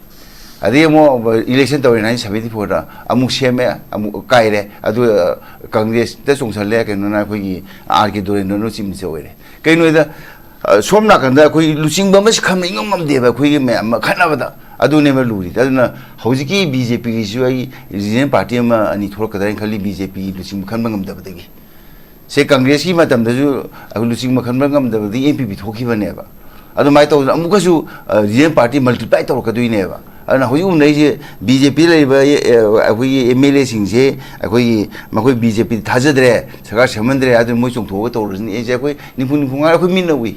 ꯑꯗꯩ ꯑꯃꯨꯛ election ꯇꯧꯔꯦ nineteen seventy fourꯗ, ꯑꯃꯨꯛ ꯁꯦꯝꯃꯦ, ꯑꯃꯨꯛ ꯀꯥꯏꯔꯦ꯫ ꯑꯗꯨ, ꯑ, congressꯇ ꯆꯣꯡꯁꯜꯂꯦ, ꯀꯩꯅꯣꯅ ꯑꯩꯈꯣꯏꯒꯤ R K ꯗꯣꯔꯦꯟꯗ꯭ꯔꯅ chief minister ꯑꯣꯏꯔꯦ꯫ ꯀꯩꯅꯣꯗ, ꯑ, ꯁꯣꯝ ꯅꯥꯀꯟꯗ ꯑꯩꯈꯣꯏ ꯂꯨꯆꯤꯡꯕ ꯑꯃꯁꯨ ꯈꯟꯕ ꯏꯉꯝ ꯉꯝꯗꯦꯕ, ꯑꯩꯈꯣꯏꯒꯤ ꯃꯌꯥꯝ ꯑꯃ ꯈꯠꯅꯕꯗ꯫ ꯑꯗꯨꯅꯦꯕ ꯂꯨꯔꯤꯗꯤ꯫ ꯑꯗꯨꯅ ꯍꯧꯖꯤꯛꯀꯤ BJPꯒꯤꯁꯨ ꯑꯩ regional party ꯑꯃ ꯑꯅꯤ ꯊꯣꯛꯂꯛꯀꯗ꯭ꯔꯥ ꯍꯥꯏꯅ ꯈꯜꯂꯤ, BJPꯒꯤ ꯂꯨꯆꯤꯡꯕ ꯈꯟꯕ ꯉꯝꯗꯕꯗꯒꯤ꯫ ꯁꯦ, congressꯀꯤ ꯃꯇꯝꯗꯁꯨ ꯑꯩꯈꯣꯏ ꯂꯨꯆꯤꯡꯕ ꯈꯟꯕ ꯉꯝꯗꯕꯗꯒꯤ NPP ꯊꯣꯛꯈꯤꯕꯅꯦꯕ꯫ ꯑꯗꯨꯃꯥꯏꯅ ꯇꯧꯗꯅ ꯑꯃꯨꯛꯀꯁꯨ, ꯑ, regional party multiply ꯇꯧꯔꯛꯀꯗꯣꯏꯅꯦꯕ꯫ ꯑꯗꯨꯅ ꯍꯧꯖꯤꯛ ꯎꯅꯔꯤꯁꯦ BJP ꯂꯩꯔꯤꯕ, ꯑꯦ, ꯑꯩꯈꯣꯏꯒꯤ MLAꯁꯤꯡꯁꯦ ꯑꯩꯈꯣꯏꯒꯤ, ꯃꯈꯣꯏ BJP ꯊꯥꯖꯗ꯭ꯔꯦ, ꯁꯔꯀꯥꯔ ꯁꯦꯝꯍꯟꯗ꯭ꯔꯦ, ꯑꯗꯨꯅ ꯃꯣꯏ ꯆꯣꯡꯊꯣꯛꯑꯒ ꯇꯧꯔꯁꯤꯅꯤ꯫ ꯑꯩꯁꯦ ꯑꯩꯈꯣꯏ ꯅꯤꯐꯨ ꯅꯤꯐꯨ ꯃꯉꯥ ꯑꯩꯈꯣꯏ ꯃꯤꯠꯅ ꯎꯏ꯫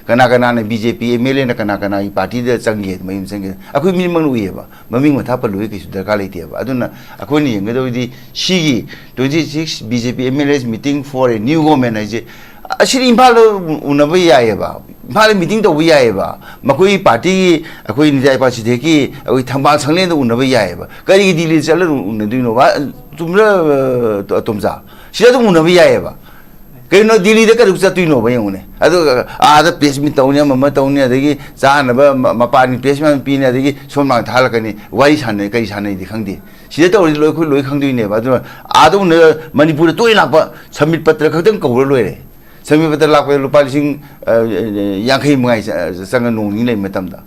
ꯀꯅꯥ ꯀꯅꯥꯅ BJP MLAꯅ ꯀꯅꯥ ꯀꯅꯥꯒꯤ partyꯗ ꯆꯪꯒꯦ, ꯃꯌꯨꯝ ꯆꯪꯒꯦ, ꯑꯩꯈꯣꯏ ꯃꯤꯠꯃꯛꯅ ꯎꯏꯌꯦꯕ꯫ ꯃꯃꯤꯡ ꯃꯊꯥ ꯄꯜꯂꯨꯕꯒꯤ ꯀꯩꯁꯨ ꯗꯔꯀꯥꯔ ꯂꯩꯇꯦꯕ꯫ ꯑꯗꯨꯅ ꯑꯩꯈꯣꯏꯅ ꯌꯦꯡꯒꯗꯧꯔꯤꯗꯤ ꯁꯤꯒꯤ twenty six BJP MLAs meeting for a new government ꯍꯥꯏꯁꯦ, ꯑꯁꯤꯗꯤ ꯏꯝꯐꯥꯜꯗ ꯎꯅꯕ ꯌꯥꯏꯌꯦꯕ, ꯏꯝꯐꯥꯜꯗ meeting ꯇꯧꯕ ꯌꯥꯏꯌꯦꯕ, ꯃꯈꯣꯏꯒꯤ partyꯒꯤ, ꯑꯩꯈꯣꯏ ꯅꯤꯇꯥꯏ ꯄꯥꯁꯤꯊꯦꯛꯀꯤ ꯑꯩꯈꯣꯏ ꯊꯝꯕꯥꯜ ꯁꯪꯂꯦꯟꯗ ꯎꯅꯕ ꯌꯥꯏꯌꯦꯕ꯫ ꯀꯔꯤꯒꯤ ꯗꯤꯜꯂꯤꯗ ꯆꯠꯂꯒ ꯎꯅꯗꯣꯏꯅꯣꯕ? ꯆꯨꯝꯕ꯭ꯔꯥ, ꯑ, ꯇꯣꯝꯆꯥ? ꯁꯤꯗ ꯑꯗꯨꯝ ꯎꯅꯕ ꯌꯥꯏꯌꯦꯕ꯫ ꯀꯩꯅꯣ ꯗꯤꯜꯂꯤꯗ ꯀꯩꯗꯧ ꯆꯠꯇꯣꯏꯅꯣꯕ? ꯌꯦꯡꯉꯨꯅꯦ꯫ ꯑꯗꯨꯒ ꯑꯥꯗ press meet ꯇꯧꯅꯤ, ꯑꯃ ꯑꯃ ꯇꯧꯅꯤ, ꯑꯗꯒꯤ ꯆꯥꯅꯕ ꯃ-, ꯃꯄꯥꯟꯒꯤ press ꯃꯌꯥꯝ ꯄꯤꯅꯤ, ꯑꯗꯒꯤ ꯁꯣꯝ ꯂꯥꯡ ꯊꯥꯍꯜꯂꯛꯀꯅꯤ, ꯋꯥꯔꯤ ꯁꯥꯟꯅꯩ, ꯀꯔꯤ ꯁꯥꯟꯅꯩꯗꯤ ꯈꯪꯗꯦ꯫ ꯁꯤꯗ ꯇꯧꯔꯗꯤ ꯂꯣꯏ, ꯑꯩꯈꯣꯏ ꯂꯣꯏ ꯈꯪꯗꯣꯏꯅꯦꯕ꯫ ꯑꯗꯨꯅ ꯑꯥꯗ ꯎꯅ-, ꯃꯅꯤꯄꯨꯔꯗ ꯇꯣꯏꯅ ꯂꯥꯛꯄ ꯁꯃꯤꯠ ꯄꯇ꯭ꯔ ꯈꯛꯇꯪ ꯀꯧꯔ ꯂꯣꯏꯔꯦ꯫ ꯁꯃꯤꯠ ꯄꯇ꯭ꯔ ꯂꯥꯛꯄꯗ ꯂꯨꯄꯥ ꯂꯤꯁꯤꯡ, ꯑ, ꯌꯥꯡꯈꯩ ꯃꯉꯥ ꯆ-, ꯆꯪꯉ ꯅꯣꯡ ꯅꯤꯅꯤ ꯂꯩꯕ ꯃꯇꯝꯗ꯫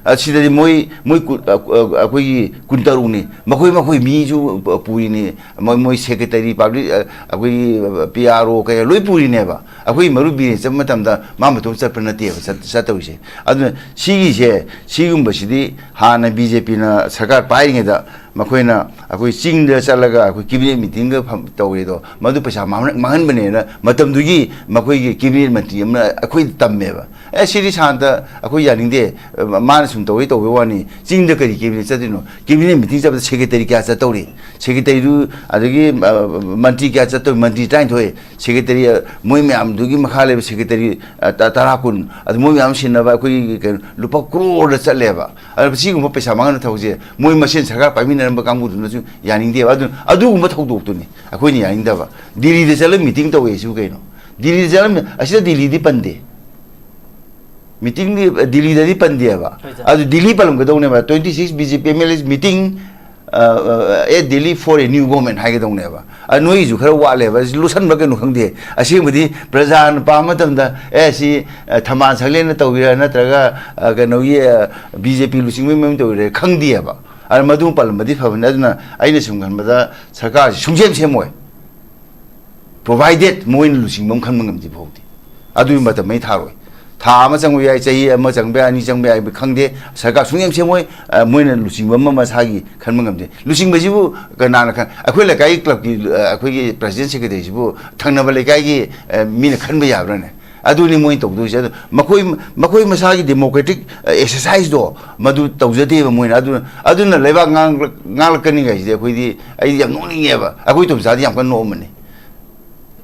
ꯑꯁꯤꯗꯗꯤ ꯃꯣꯏ ꯃꯣꯏ ꯀꯨ- ꯑ- ꯑ- ꯑꯩꯈꯣꯏꯒꯤ ꯀꯨꯟꯇꯔꯨꯛꯅꯤ꯫ ꯃꯈꯣꯏ ꯃꯈꯣꯏ ꯃꯤꯁꯨ ꯄꯨꯔꯤꯅꯤ꯫ ꯃꯣꯏ ꯃꯣꯏ ꯁꯦꯀ꯭ꯔꯦꯇꯔꯤ, ꯄꯕ꯭ꯂꯤꯛ, ꯑ- ꯑꯩꯈꯣꯏꯒꯤ ꯄꯤ ꯑꯥꯔ ꯑꯣ ꯀꯌꯥ ꯂꯣꯏ ꯄꯨꯔꯤꯅꯦꯕ꯫ ꯑꯩꯈꯣꯏ ꯃꯔꯨꯞ ꯕꯤꯔꯦꯟ ꯆꯠꯄ ꯃꯇꯝꯗ ꯃꯥ ꯃꯇꯣꯝ ꯆꯠꯄ ꯅꯠꯇꯦꯕ ꯆꯠ- ꯆꯠꯇꯧꯔꯤꯁꯦ꯫ ꯑꯗꯨꯅ ꯁꯤꯒꯤꯁꯦ, ꯁꯤꯒꯨꯝꯕꯁꯤꯗꯤ ꯍꯥꯟꯅ ꯕꯤ ꯖꯦ ꯄꯤꯅ ꯁꯔꯀꯥꯔ ꯄꯥꯏꯔꯤꯉꯩꯗ ꯃꯈꯣꯏꯅ ꯑꯩꯈꯣꯏ ꯆꯤꯡꯗ ꯆꯠꯂꯒ ꯑꯩꯈꯣꯏ ꯀꯦꯕꯤꯅꯦꯠ ꯃꯤꯇꯤꯡꯒ ꯐꯝ- ꯇꯧꯔꯦꯗꯣ, ꯃꯗꯨ ꯄꯩꯁꯥ ꯃꯥꯡꯍꯟ- ꯃꯥꯡꯍꯟꯕꯅꯦꯅ ꯃꯇꯝꯗꯨꯒꯤ ꯃꯈꯣꯏꯒꯤ ꯀꯦꯕꯤꯅꯦꯠ ꯃꯟꯇ꯭ꯔꯤ ꯑꯃꯅ ꯑꯩꯈꯣꯏꯗ ꯇꯝꯃꯦꯕ꯫ "ꯑꯦ, ꯁꯤꯗꯤ ꯁꯥꯟꯇ ꯑꯩꯈꯣꯏ ꯌꯥꯅꯤꯡꯗꯦ, ꯃꯥꯅ ꯁꯨꯝ ꯇꯧꯋꯤ ꯇꯧꯕꯩ ꯋꯥꯅꯤ, ꯆꯤꯡꯗ ꯀꯔꯤ ꯀꯦꯕꯤꯅꯦꯠ ꯆꯠꯇꯣꯏꯅꯣ? ꯀꯦꯕꯤꯅꯦꯠ ꯃꯤꯇꯤꯡ ꯆꯠꯄꯗ ꯁꯦꯀ꯭ꯔꯦꯇꯔꯤ ꯀꯌꯥ ꯆꯠꯇꯧꯔꯤ? ꯁꯦꯀ꯭ꯔꯦꯇꯔꯤꯗꯨ ꯑꯗꯒꯤ, ꯑ, ꯃꯟꯇ꯭ꯔꯤ ꯀꯌꯥ ꯆꯠꯇꯧꯔꯤ? ꯃꯟꯇ꯭ꯔꯤ ꯇꯔꯥꯅꯤꯊꯣꯏ꯫ ꯁꯦꯀ꯭ꯔꯦꯇꯔꯤ, ꯑ, ꯃꯣꯏ ꯃꯌꯥꯝꯗꯨꯒꯤ ꯃꯈꯥ ꯂꯩꯕ ꯁꯦꯀ꯭ꯔꯦꯇꯔꯤ, ꯑ, ꯇ-, ꯇꯔꯥ, ꯀꯨꯟ, ꯑꯗꯨ ꯃꯣꯏ ꯃꯌꯥꯝ ꯁꯤꯟꯅꯕ ꯑꯩꯈꯣꯏꯒꯤ ꯀꯩꯅꯣ ꯂꯨꯄꯥ ꯀ꯭ꯔꯣꯔꯗ ꯆꯠꯂꯦꯕ꯫ ꯑꯗꯨꯅ ꯁꯤꯒꯨꯝꯕ ꯄꯩꯁꯥ ꯃꯥꯡꯍꯟꯕ ꯊꯕꯛꯁꯦ ꯃꯣꯏ ꯃꯁꯦꯟ ꯁꯔꯀꯥꯔ ꯄꯥꯏꯃꯤꯟꯅꯔꯝꯕ ꯀꯥꯡꯕꯨꯗꯨꯅꯁꯨ ꯌꯥꯅꯤꯡꯗꯦꯕ꯫ ꯑꯗꯨ, ꯑꯗꯨꯒꯨꯝꯕ ꯊꯧꯗꯣꯛꯇꯨꯅꯤ ꯑꯩꯈꯣꯏꯅ ꯌꯥꯅꯤꯡꯗꯕ꯫ ꯗꯤꯜꯂꯤꯗ ꯆꯠꯂꯒ ꯃꯤꯇꯤꯡ ꯇꯧꯋꯦ ꯁꯤꯕꯨ ꯀꯩꯅꯣ? ꯗꯤꯜꯂꯤꯗ ꯆꯠꯂꯝꯃꯤ, ꯑꯁꯤꯗ ꯗꯤꯜꯂꯤꯗꯤ ꯄꯟꯗꯦ꯫ ꯃꯤꯇꯤꯡꯗꯤ ꯗꯤꯜꯂꯤꯗꯗꯤ ꯄꯟꯗꯦꯕ꯫ ꯍꯣꯏ, ꯁꯥꯔ꯫ ꯑꯗꯨ Delhi ꯄꯜꯂꯝꯒꯗꯧꯅꯦꯕ꯫ "Twenty six B J P M L As meeting, uh, uh, at Delhi for a new government" ꯍꯥꯏꯒꯗꯧꯅꯦꯕ꯫ ꯑ, ꯅꯣꯏꯒꯤꯁꯨ ꯈꯔ ꯋꯥꯠꯂꯦꯕ꯫ ꯑꯁꯤ ꯂꯣꯠꯁꯟꯕ꯭ꯔꯥ ꯀꯩꯅꯣ ꯈꯪꯗꯦ꯫ ꯑꯁꯦꯡꯕꯗꯤ ꯄ꯭ꯔꯖꯥꯅ ꯄꯥꯕ ꯃꯇꯝꯗ, "ꯑꯦ, ꯁꯤ, ꯑ, ꯊꯝꯕꯥꯜ ꯁꯛꯂꯦꯟꯅ ꯇꯧꯔꯤꯔꯥ ꯅꯠꯇ꯭ꯔꯒ, ꯑ, ꯀꯩꯅꯣꯒꯤ, ꯑ, ꯕꯤ ꯖꯦ ꯄꯤ ꯂꯨꯆꯤꯡꯕꯒꯤ ꯃꯌꯨꯝ ꯇꯧꯔꯤꯔꯥ?" ꯈꯪꯗꯦꯕ꯫ ꯑꯗꯨꯅ ꯃꯗꯨ ꯄꯜꯂꯝꯕꯗꯤ ꯐꯕꯅꯤ꯫ ꯑꯗꯨꯅ ꯑꯩꯅ ꯁꯨꯝ ꯈꯟꯕꯗ ꯁꯔꯀꯥꯔꯁꯤ ꯁꯨꯡꯁꯦꯝ ꯁꯦꯝꯃꯣꯏ꯫ Provided ꯃꯣꯏꯅ ꯂꯨꯆꯤꯡꯕ ꯑꯃ ꯈꯟꯕ ꯉꯝꯗ꯭ꯔꯤ ꯐꯥꯎꯗꯤ꯫ ꯑꯗꯨꯒꯤ ꯃꯇꯝ ꯑꯩ ꯊꯥꯔꯣꯏ꯫ ꯊꯥ ꯑꯃ ꯆꯪꯕ ꯌꯥꯏ, ꯆꯍꯤ ꯑꯃ ꯆꯪꯕ ꯌꯥꯏ, ꯑꯅꯤ ꯆꯪꯕ ꯌꯥꯏ, ꯈꯪꯗꯦ꯫ ꯁꯔꯀꯥꯔ ꯁꯨꯡꯁꯦꯝ ꯁꯦꯝꯃꯣꯏ꯫ ꯑ, ꯃꯣꯏꯅ ꯂꯨꯆꯤꯡꯕ ꯑꯃ ꯃꯁꯥꯒꯤ ꯈꯟꯕ ꯉꯝꯗꯦ꯫ ꯂꯨꯆꯤꯡꯕꯁꯤꯕꯨ ꯀꯅꯥꯅ ꯈꯟ-, ꯑꯩꯈꯣꯏ ꯂꯩꯀꯥꯏꯒꯤ ꯀ꯭ꯂꯕꯀꯤ, ꯑ, ꯑꯩꯈꯣꯏꯒꯤ ꯄ꯭ꯔꯁꯤꯗꯦꯟ ꯁꯦꯀ꯭ꯔꯦꯇꯔꯤꯁꯤꯕꯨ ꯊꯪꯅꯕ ꯂꯩꯀꯥꯏꯒꯤ, ꯑ, ꯃꯤꯅ ꯈꯟꯕ ꯌꯥꯕ꯭ꯔꯥꯅꯦ? ꯑꯗꯨꯅꯤ ꯃꯣꯏꯅ ꯇꯧꯗꯣꯏꯁꯦ꯫ ꯑꯗꯨ ꯃꯈꯣꯏ, ꯃꯈꯣꯏ ꯃꯁꯥꯒꯤ democratic, ꯑ, exerciseꯗꯣ ꯃꯗꯨ ꯇꯧꯖꯗꯦꯕ ꯃꯣꯏꯅ꯫ ꯑꯗꯨꯅ, ꯑꯗꯨꯅ ꯂꯩꯕꯥꯛ ꯉꯥꯡꯂꯛ-, ꯉꯥꯡꯂꯛꯀꯅꯤꯉꯥꯏꯁꯤꯗꯤ ꯑꯩꯈꯣꯏꯗꯤ, ꯑꯩꯗꯤ ꯌꯥꯝ ꯅꯣꯛꯅꯤꯡꯉꯦꯕ꯫ ꯑꯩꯈꯣꯏ ꯇꯣꯝꯆꯥꯗꯤ ꯌꯥꯝ ꯀꯟꯅ ꯅꯣꯛꯑꯝꯕꯅꯤ꯫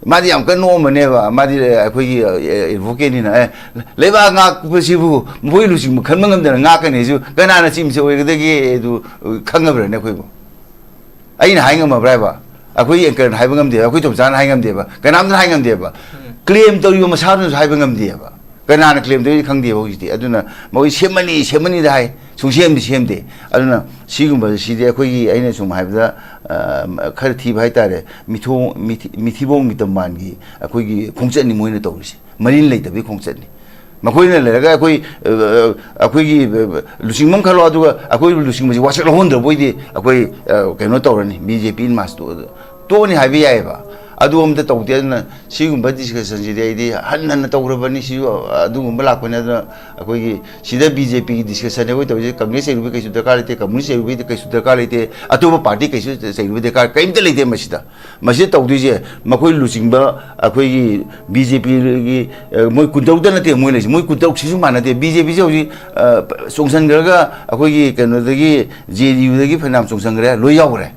ꯃꯥꯗꯤ ꯌꯥꯝ ꯀꯟꯅ ꯅꯣꯛꯑꯝꯕꯅꯦꯕ꯫ ꯃꯥꯗꯤ ꯑꯩꯈꯣꯏꯒꯤ, ꯑ, advocateꯅꯤꯅ, "ꯑꯦ, ꯂꯩꯕꯥꯛ ꯉꯥꯛꯄꯁꯤꯕꯨ ꯃꯈꯣꯏ ꯂꯨꯆꯤꯡꯕ ꯈꯟꯕ ꯉꯝꯗꯅ ꯉꯥꯛꯀꯅꯤꯁꯨ ꯀꯅꯥꯅ ꯆꯤꯝꯁ ꯑꯣꯏꯒꯗꯒꯦ?" ꯑꯗꯨ ꯈꯪꯉꯕ꯭ꯔꯅꯦ ꯑꯩꯈꯣꯏꯕꯨ? ꯑꯩꯅ ꯍꯥꯏ ꯉꯝꯃꯕ꯭ꯔꯥ ꯍꯥꯏꯕ? ꯑꯩꯈꯣꯏ anchorꯅ ꯍꯥꯏꯕ ꯉꯝꯗꯦꯕ, ꯑꯩꯈꯣꯏ ꯇꯣꯝꯆꯥꯅ ꯍꯥꯏ ꯉꯝꯗꯦꯕ, ꯀꯅꯥꯝꯇꯅ ꯍꯥꯏ ꯉꯝꯗꯦꯕ꯫ ꯎꯝ꯫ Claim ꯇꯧꯔꯤꯕ ꯃꯁꯥꯗꯨꯅꯁꯨ ꯍꯥꯏꯕ ꯉꯝꯗꯦꯕ꯫ ꯀꯅꯥꯅ claim ꯇꯧꯔꯤꯅꯣ ꯈꯪꯗꯦꯕ ꯍꯧꯖꯤꯛꯇꯤ꯫ ꯑꯗꯨꯅ ꯃꯣꯏ ꯁꯦꯝꯃꯅꯤ, ꯁꯦꯝꯃꯅꯤꯗ ꯍꯥꯏ, ꯁꯨꯡꯁꯦꯝꯗꯤ ꯁꯦꯝꯗꯦ꯫ ꯑꯗꯨꯅ ꯁꯤꯒꯨꯝꯕꯁꯤꯗꯤ ꯑꯩꯈꯣꯏꯒꯤ, ꯑꯩꯅ ꯁꯨꯝ ꯍꯥꯏꯕꯗ, ꯑ, ꯈꯔ ꯊꯤꯕ ꯍꯥꯏꯇꯥꯔꯦ, ꯃꯤꯊꯣꯡ-, ꯃꯤꯊꯤ-, ꯃꯤꯊꯤꯕꯣꯡ ꯃꯤꯇꯝꯕꯥꯟꯒꯤ ꯑꯩꯈꯣꯏꯒꯤ ꯈꯣꯡꯆꯠꯅꯤ ꯃꯣꯏꯅ ꯇꯧꯔꯤꯁꯦ, ꯃꯔꯤꯟ ꯂꯩꯇꯕꯒꯤ ꯈꯣꯡꯆꯠꯅꯤ꯫ ꯃꯈꯣꯏꯅ ꯂꯩꯔꯒ ꯑꯩꯈꯣꯏ, ꯑ, ꯑꯩꯈꯣꯏꯒꯤ, ꯑ, ꯂꯨꯆꯤꯡꯕ ꯑꯃ ꯈꯜꯂꯣ, ꯑꯗꯨꯒ ꯑꯩꯈꯣꯏ ꯂꯨꯆꯤꯡꯕꯁꯤ ꯋꯥꯁꯛ ꯂꯧꯍꯟꯗ꯭ꯔꯕ ꯑꯣꯏꯗꯤ ꯑꯩꯈꯣꯏ, ꯑ, ꯀꯩꯅꯣ ꯇꯧꯔꯅꯤ, ꯕꯤ ꯖꯦ ꯄꯤ ꯃꯥꯁ ꯇꯣꯛꯑꯅꯤ ꯍꯥꯏꯕ ꯌꯥꯏꯑꯕ꯫ ꯑꯗꯨ ꯑꯝꯇ ꯇꯧꯗꯦ꯫ ꯑꯗꯨꯅ ꯁꯤꯒꯨꯝꯕ ꯗꯤꯁꯀꯁꯟꯁꯤꯗꯤ ꯑꯩꯗꯤ ꯍꯟꯅ ꯍꯟꯅ ꯇꯧꯈ꯭ꯔꯕꯅꯤ꯫ ꯁꯤꯁꯨ ꯑꯗꯨꯒꯨꯝꯕ ꯂꯥꯛꯄꯅꯤ꯫ ꯑꯗꯨꯅ ꯑꯩꯈꯣꯏꯒꯤ ꯁꯤꯗ ꯕꯤ ꯖꯦ ꯄꯤꯒꯤ ꯗꯤꯁꯀꯁꯟꯅꯦ ꯑꯩꯈꯣꯏ ꯇꯧꯔꯤꯁꯦ꯫ ꯀꯪꯒ꯭ꯔꯦꯁ ꯆꯩꯔꯨꯕꯒꯤ ꯀꯩꯁꯨ ꯗꯔꯀꯥꯔ ꯂꯩꯇꯦ, ꯀꯝꯃꯨꯅꯤꯁ ꯆꯩꯔꯨꯕꯒꯤ ꯀꯩꯁꯨ ꯗꯔꯀꯥꯔ ꯂꯩꯇꯦ, ꯑꯇꯣꯞꯄ ꯄꯥꯔꯇꯤ ꯀꯩꯁꯨ ꯆꯩꯔꯨꯕꯒꯤ ꯗꯔꯀꯥꯔ ꯀꯔꯤꯝꯇ ꯂꯩꯇꯦ ꯃꯁꯤꯗ꯫ ꯃꯁꯤꯗ ꯇꯧꯗꯣꯏꯁꯦ ꯃꯈꯣꯏ ꯂꯨꯆꯤꯡꯕ ꯑꯩꯈꯣꯏꯒꯤ ꯕꯤ ꯖꯦ ꯄꯤꯒꯤ, ꯑ, ꯃꯣꯏ ꯀꯨꯟꯇꯔꯨꯛꯇ ꯅꯠꯇꯦ ꯃꯣꯏ ꯂꯩꯁꯦ, ꯃꯣꯏ ꯀꯨꯟꯇꯔꯨꯛꯁꯤꯁꯨ ꯃꯥꯟꯅꯗꯦ꯫ ꯕꯤ ꯖꯦ ꯄꯤꯁꯦ ꯍꯧꯖꯤꯛ, ꯑ, ꯆꯣꯡꯁꯤꯟꯈ꯭ꯔꯒ ꯑꯩꯈꯣꯏꯒꯤ ꯀꯩꯅꯣꯗꯒꯤ, ꯖꯦ ꯗꯤ ꯌꯨꯗꯒꯤ ꯐꯅꯌꯥꯝ ꯆꯣꯡꯁꯤꯟꯈ꯭ꯔꯦ, ꯂꯣꯏ ꯌꯥꯎꯈ꯭ꯔꯦ꯫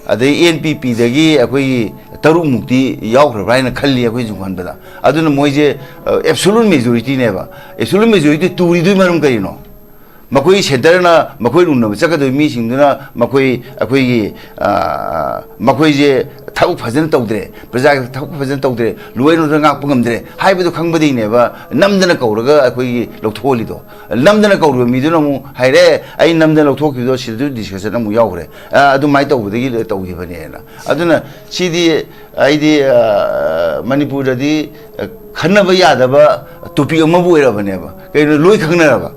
ꯑꯗꯩ ꯑꯦꯟ ꯄꯤ ꯄꯤꯗꯒꯤ ꯑꯩꯈꯣꯏꯒꯤ ꯇꯔꯨꯛꯃꯨꯛꯇꯤ ꯌꯥꯎꯈ꯭ꯔꯕ꯭ꯔꯥ ꯍꯥꯏꯅ ꯈꯜꯂꯤ ꯑꯩꯈꯣꯏ ꯁꯨꯝ ꯈꯟꯕꯗ꯫ ꯑꯗꯨꯅ ꯃꯣꯏꯁꯦ, ꯑ, absolute majority ꯅꯦꯕ꯫ Absolute majority ꯇꯨꯔꯤꯗꯨꯒꯤ ꯃꯔꯝ ꯀꯔꯤꯅꯣ? ꯃꯈꯣꯏ ꯁꯦꯟꯇꯔꯅ ꯃꯈꯣꯏ ꯎꯅꯕ ꯆꯠꯀꯗꯧꯔꯤꯕ ꯃꯤꯁꯤꯡꯗꯨꯅ ꯃꯈꯣꯏ, ꯑꯩꯈꯣꯏꯒꯤ, ꯑ, ꯃꯈꯣꯏꯁꯦ ꯊꯕꯛ ꯐꯖꯅ ꯇꯧꯗ꯭ꯔꯦ, ꯄ꯭ꯔꯖꯥꯒꯤ ꯊꯕꯛ ꯐꯖꯅ ꯇꯧꯗ꯭ꯔꯦ, ꯂꯣꯏꯅ ꯉꯥꯛꯄ ꯉꯝꯗ꯭ꯔꯦ ꯍꯥꯏꯕꯗꯨ ꯈꯪꯕꯗꯒꯤꯅꯦꯕ ꯅꯝꯗꯅ ꯀꯧꯔꯒ ꯑꯩꯈꯣꯏꯒꯤ ꯂꯧꯊꯣꯛꯍꯜꯂꯤꯗꯣ꯫ ꯅꯝꯗꯅ ꯀꯧꯔꯤꯕ ꯃꯤꯗꯨꯅ ꯑꯃꯨꯛ ꯍꯥꯏꯔꯦ, "ꯑꯩ ꯅꯝꯗꯅ ꯂꯧꯊꯣꯛꯈꯤꯕꯗꯣ ꯁꯤꯗꯁꯨ ꯗꯤꯁꯀꯁꯟ ꯑꯃꯨꯛ ꯌꯥꯎꯈ꯭ꯔꯦ, ꯑ, ꯑꯗꯨꯃꯥꯏꯅ ꯇꯧꯕꯗꯒꯤ ꯇꯧꯈꯤꯕꯅꯦꯅ"꯫ ꯑꯗꯨꯅ ꯁꯤꯗꯤ ꯑꯩꯗꯤ, ꯑ, ꯃꯅꯤꯄꯨꯔꯗꯗꯤ, ꯑ, ꯈꯟꯅꯕ ꯌꯥꯗꯕ ꯇꯣꯄꯤꯛ ꯑꯃꯕꯨ ꯑꯣꯏꯔꯕꯅꯦꯕ꯫ ꯀꯩꯅꯣ, ꯂꯣꯏ ꯈꯪꯅꯔꯕ꯫